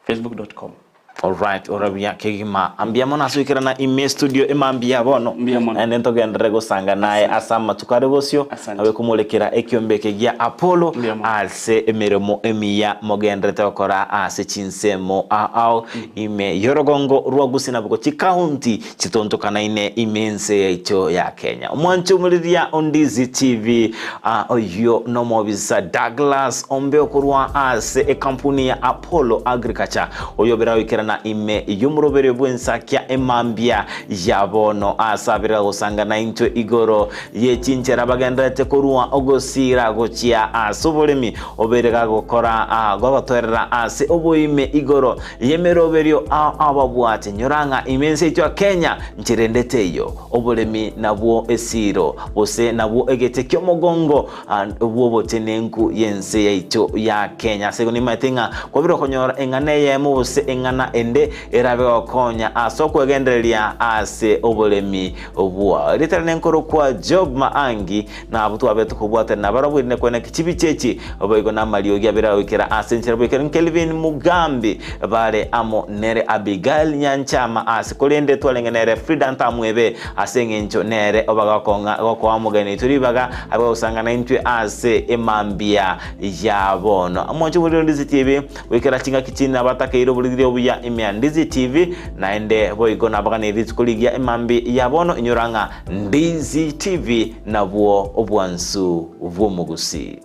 facebook dot com. Alright, ore buya kegima. Mbuya mono ase goikerana ime estudio ime mbuya bono. Mbuya mono. Naende ntogenderere gosanga naye ase amatuko are bosio, Asante. nabe komorekera ekiombe eke gia Apollo Mbuya mono. ase emeremo emiya mogendererete gokora ase chinsemo ao ao ime y'orogongo rwa Gusii naboigo chikaunti chitontokanaine ime ense yaito ya Kenya. Omwanche omoriria o Ndizi TV oyio nomobisa Douglas Ombe okorwa ase ekampuni ya Apollo Agriculture oyobera goikerana ime y'omoroberio bw'ensakia emambia ya bono ase abere gosanga naintwe igoro ye chinchera bagendererete korua ogosiira gochia ase oboremi obeire gagokora gogotoerera ase oboime igoro y'emeroberio ao ababwate. Nyora ng'a ime ense yaito ya Kenya ncherende teiyo, oboremi nabwo esiiro, gose nabwo egete ki'omogongo bw'obotenenku y'ense yaito ya Kenya. Ase igo nimaete ng'a kwabire okonyora eng'ana eyemo gose eng'ana ende erabe gokonya ase okwegendereria ase oboremi bwao. Erieta riane nkorokwa Job Maangi, na abwo twabete kobwatana nabarabwo erinde koeneki chibicha echi, boigo namariogi abere agoikera ase enchera boikera Kelvin Mugambi bare amo nere Abigail Nyanchama ase korende twarenge nere Frida Ntamwebe ase eng'encho nere obaga gokong'a gokoa omogeni oito ribaga abe gosangana intwe ase emambia ya bono. Mwanche omorero Ndizi TV goikera chingaki chinde nabatakeire oboriri obuya ime ya Ndizi TV naende boigo nabaganire rituko rigiya emambi ya bono inyora ng'a Ndizi TV nabwo obwansu bw'omogusii.